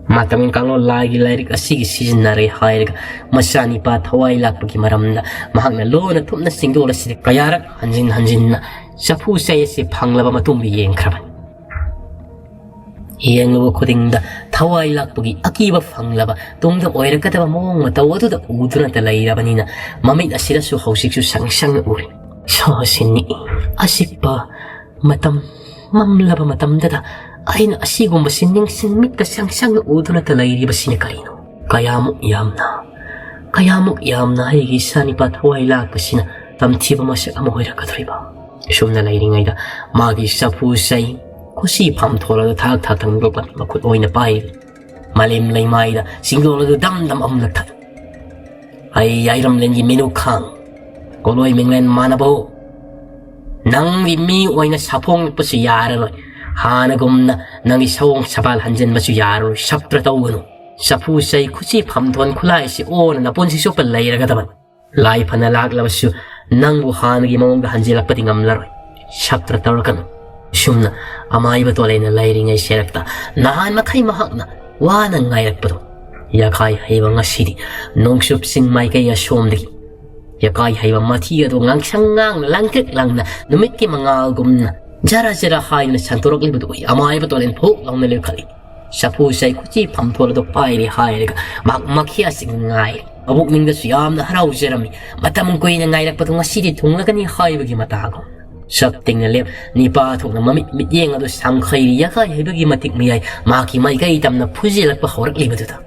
ꯃꯇꯝꯒꯤ ꯀꯥꯡꯂꯣꯟ ꯂꯥꯏꯒꯤ ꯂꯥꯏꯔꯤꯛ ꯑꯁꯤꯒꯤ ꯁꯤꯖꯤꯟꯅꯔꯦ ꯍꯥꯏꯔꯒ ꯃꯆꯥꯅꯤꯄꯥ ꯊꯋꯥꯏ ꯂꯥꯛꯄꯒꯤ ꯃꯔꯝꯗ ꯃꯍꯥꯛꯅ ꯂꯣꯟꯅ ꯊꯨꯞꯅ ꯆꯤꯡꯗꯣꯜ ꯑꯁꯤꯗ ꯀꯌꯥꯔꯛ ꯍꯟꯖꯤꯟ ꯍꯟꯖꯤꯟꯅ ꯆꯐꯨ ꯆꯩ ꯑꯁꯤ ꯐꯪꯂꯕ ꯃꯇꯨꯡꯗ ꯌꯦꯡꯈ꯭ꯔꯕꯅꯤ꯫ ꯌꯦꯡꯂꯨꯕ ꯈꯨꯗꯤꯡꯗ ꯊꯋꯥꯏ ꯂꯥꯛꯄꯒꯤ ꯑꯀꯤꯕ ꯐꯪꯂꯕ ꯇꯨꯡꯗ ꯑꯣꯏꯔꯛꯀꯗꯕ ꯃꯑꯣꯡ ꯃꯇꯧ ꯑꯗꯨꯗ ꯎꯗꯨꯅꯇ ꯂꯩꯔꯕꯅꯤꯅ ꯃꯃꯤꯠ ꯑꯁꯤꯗꯁꯨ ꯍꯧꯖꯤꯛꯁꯨ ꯁꯪ ꯁꯪꯅ ꯎꯔꯤ꯫ ꯁꯥꯁꯤ ꯅꯤꯛꯏ꯫ ꯑꯆꯤꯛꯄ ꯃꯇꯝ, ꯃꯝꯂꯕ ꯃꯇꯝꯗꯗ ꯑꯩꯅ ꯑꯁꯤꯒꯨꯝꯕꯁꯤ ꯅꯤꯡꯁꯤꯡ ꯃꯤꯠꯇ ꯁꯪ ꯁꯪꯅ ꯎꯗꯨꯅꯇ ꯂꯩꯔꯤꯕꯁꯤꯅ ꯀꯔꯤꯅꯣ? ꯀꯌꯥꯃꯨꯛ ꯌꯥꯝꯅ, ꯀꯌꯥꯃꯨꯛ ꯌꯥꯝꯅ ꯑꯩꯒꯤ ꯏꯆꯥꯅꯤꯄꯥ ꯊꯋꯥꯏ ꯂꯥꯛꯄꯁꯤꯅ ꯇꯝꯊꯤꯕ ꯃꯁꯛ ꯑꯃ ꯑꯣꯏꯔꯛꯀꯗꯧꯔꯤꯕ? ꯑꯁꯨꯝꯅ ꯂꯩꯔꯤꯉꯩꯗ ꯃꯥꯒꯤ ꯆꯐꯨ ꯆꯩ, ꯈꯨꯠꯁꯤ ꯐꯝꯊꯣꯜ ꯑꯗꯨ ꯊꯥꯛ ꯊꯥꯛ ꯊꯥꯡꯗꯣꯛꯂꯛꯄ ꯃꯈꯨꯠ ꯑꯣꯏꯅ ꯄꯥꯏꯔꯤ꯫ ꯃꯥꯂꯦꯝ ꯂꯩꯃꯥꯏꯗ ꯆꯤꯡꯗꯣꯜ ꯑꯗꯨ ꯗꯝ ꯗꯝ ꯑꯃꯨꯛꯂꯛ ꯊꯛꯏ꯫ "ꯑꯩ ꯌꯥꯏꯔꯝꯂꯦꯟꯒꯤ ꯃꯤꯅꯨꯈꯥꯡ, ꯀꯣꯂꯣꯏ ꯃꯤꯡꯂꯦꯟ ꯃꯥꯟꯅꯕꯣ, ꯅꯪꯒꯤ ꯃꯤ ꯑꯣꯏꯅ ꯁꯥꯐꯣꯡꯂꯛꯄꯁꯨ ꯌꯥꯔꯔꯣꯏ꯫ ꯍꯥꯟꯅꯒꯨꯝꯅ ꯅꯪꯒꯤ ꯁꯑꯣꯡ ꯁꯄꯥꯜ ꯍꯟꯖꯤꯟꯕꯁꯨ ꯌꯥꯔꯔꯣꯏ꯫ ꯁꯞꯇ꯭ꯔ ꯇꯧꯒꯅꯨ꯫ ꯆꯐꯨ ꯆꯩ, ꯈꯨꯠꯁꯤ ꯐꯝꯊꯣꯟ ꯈꯨꯠꯂꯥꯏꯁꯤ ꯑꯣꯅ ꯅꯄꯨꯟꯁꯤ ꯆꯨꯞꯄ ꯂꯩꯔꯒꯗꯕꯅꯤ꯫ ꯂꯥꯏ ꯐꯅ ꯂꯥꯛꯂꯕꯁꯨ ꯅꯪꯕꯨ ꯍꯥꯟꯅꯒꯤ ꯃꯑꯣꯡꯗ ꯍꯟꯖꯤꯜꯂꯛꯄꯗꯤ ꯉꯝꯂꯔꯣꯏ꯫ ꯁꯞꯇ꯭ꯔ ꯇꯧꯔꯛꯀꯅꯨ꯫" ꯑꯁꯨꯝꯅ ꯑꯃꯥꯏꯕ ꯇꯣꯂꯦꯟꯅ ꯂꯩꯔꯤꯉꯩ ꯁꯦꯔꯛꯇ ꯅꯍꯥꯟ ꯃꯈꯩ ꯃꯍꯥꯛꯅ ꯋꯥꯅ ꯉꯥꯏꯔꯛꯄꯗꯣ ꯌꯥꯈꯥꯏ ꯍꯩꯕ ꯉꯁꯤꯗꯤ ꯅꯣꯡꯆꯨꯞ ꯆꯤꯡ ꯃꯥꯏꯀꯩ ꯑꯁꯣꯝꯗꯒꯤ ꯌꯥꯈꯥꯏ ꯍꯩꯕ ꯃꯊꯤ ꯑꯗꯨ ꯉꯥꯡꯁꯪ ꯉꯥꯡꯅ ꯂꯪꯇ꯭ꯔꯤꯛ ꯂꯪꯅ ꯅꯨꯃꯤꯠꯀꯤ ꯃꯉꯥꯜꯒꯨꯝꯅ ꯖꯔ ꯖꯔ ꯍꯥꯏꯗꯨꯅ ꯁꯟꯇꯣꯔꯛꯂꯤꯕꯗꯨ ꯎꯏ꯫ ꯑꯃꯥꯏꯕ ꯇꯣꯂꯦꯟ ꯐꯨꯛ ꯂꯥꯎꯅ ꯂꯦꯞꯈꯠꯂꯤ꯫ ꯆꯐꯨ ꯆꯩ ꯈꯨꯠꯁꯤ ꯐꯝꯊꯣꯜ ꯑꯗꯨ ꯄꯥꯏꯔꯦ ꯍꯥꯏꯔꯒ ꯃꯍꯥꯛ ꯃꯈꯤ ꯑꯁꯤ ꯉꯥꯏꯔꯦ꯫ ꯃꯕꯨꯛꯅꯤꯡꯗꯁꯨ ꯌꯥꯝꯅ ꯍꯔꯥꯎꯖꯔꯝꯃꯤ꯫ ꯃꯇꯝ ꯀꯨꯏꯅ ꯉꯥꯏꯔꯛꯄꯗꯨ ꯉꯁꯤꯗꯤ ꯊꯨꯡꯂꯒꯅꯤ ꯍꯥꯏꯕꯒꯤ ꯃꯇꯥꯒꯨꯝ꯫ ꯁꯛ ꯇꯤꯡꯅ ꯂꯦꯞ, ꯅꯤꯄꯥ ꯊꯣꯛꯅ ꯃꯃꯤꯠ ꯃꯤꯠꯌꯦꯡ ꯑꯗꯨ ꯁꯝꯈꯩꯔꯤ ꯌꯥꯈꯩ ꯍꯩꯕꯒꯤ ꯃꯇꯤꯛ ꯃꯌꯥꯏ ꯃꯍꯥꯛꯀꯤ ꯃꯥꯏꯀꯩ ꯇꯝꯅ ꯐꯨꯖꯤꯜꯂꯛꯄ ꯍꯧꯔꯛꯂꯤꯕꯗꯨꯗ꯫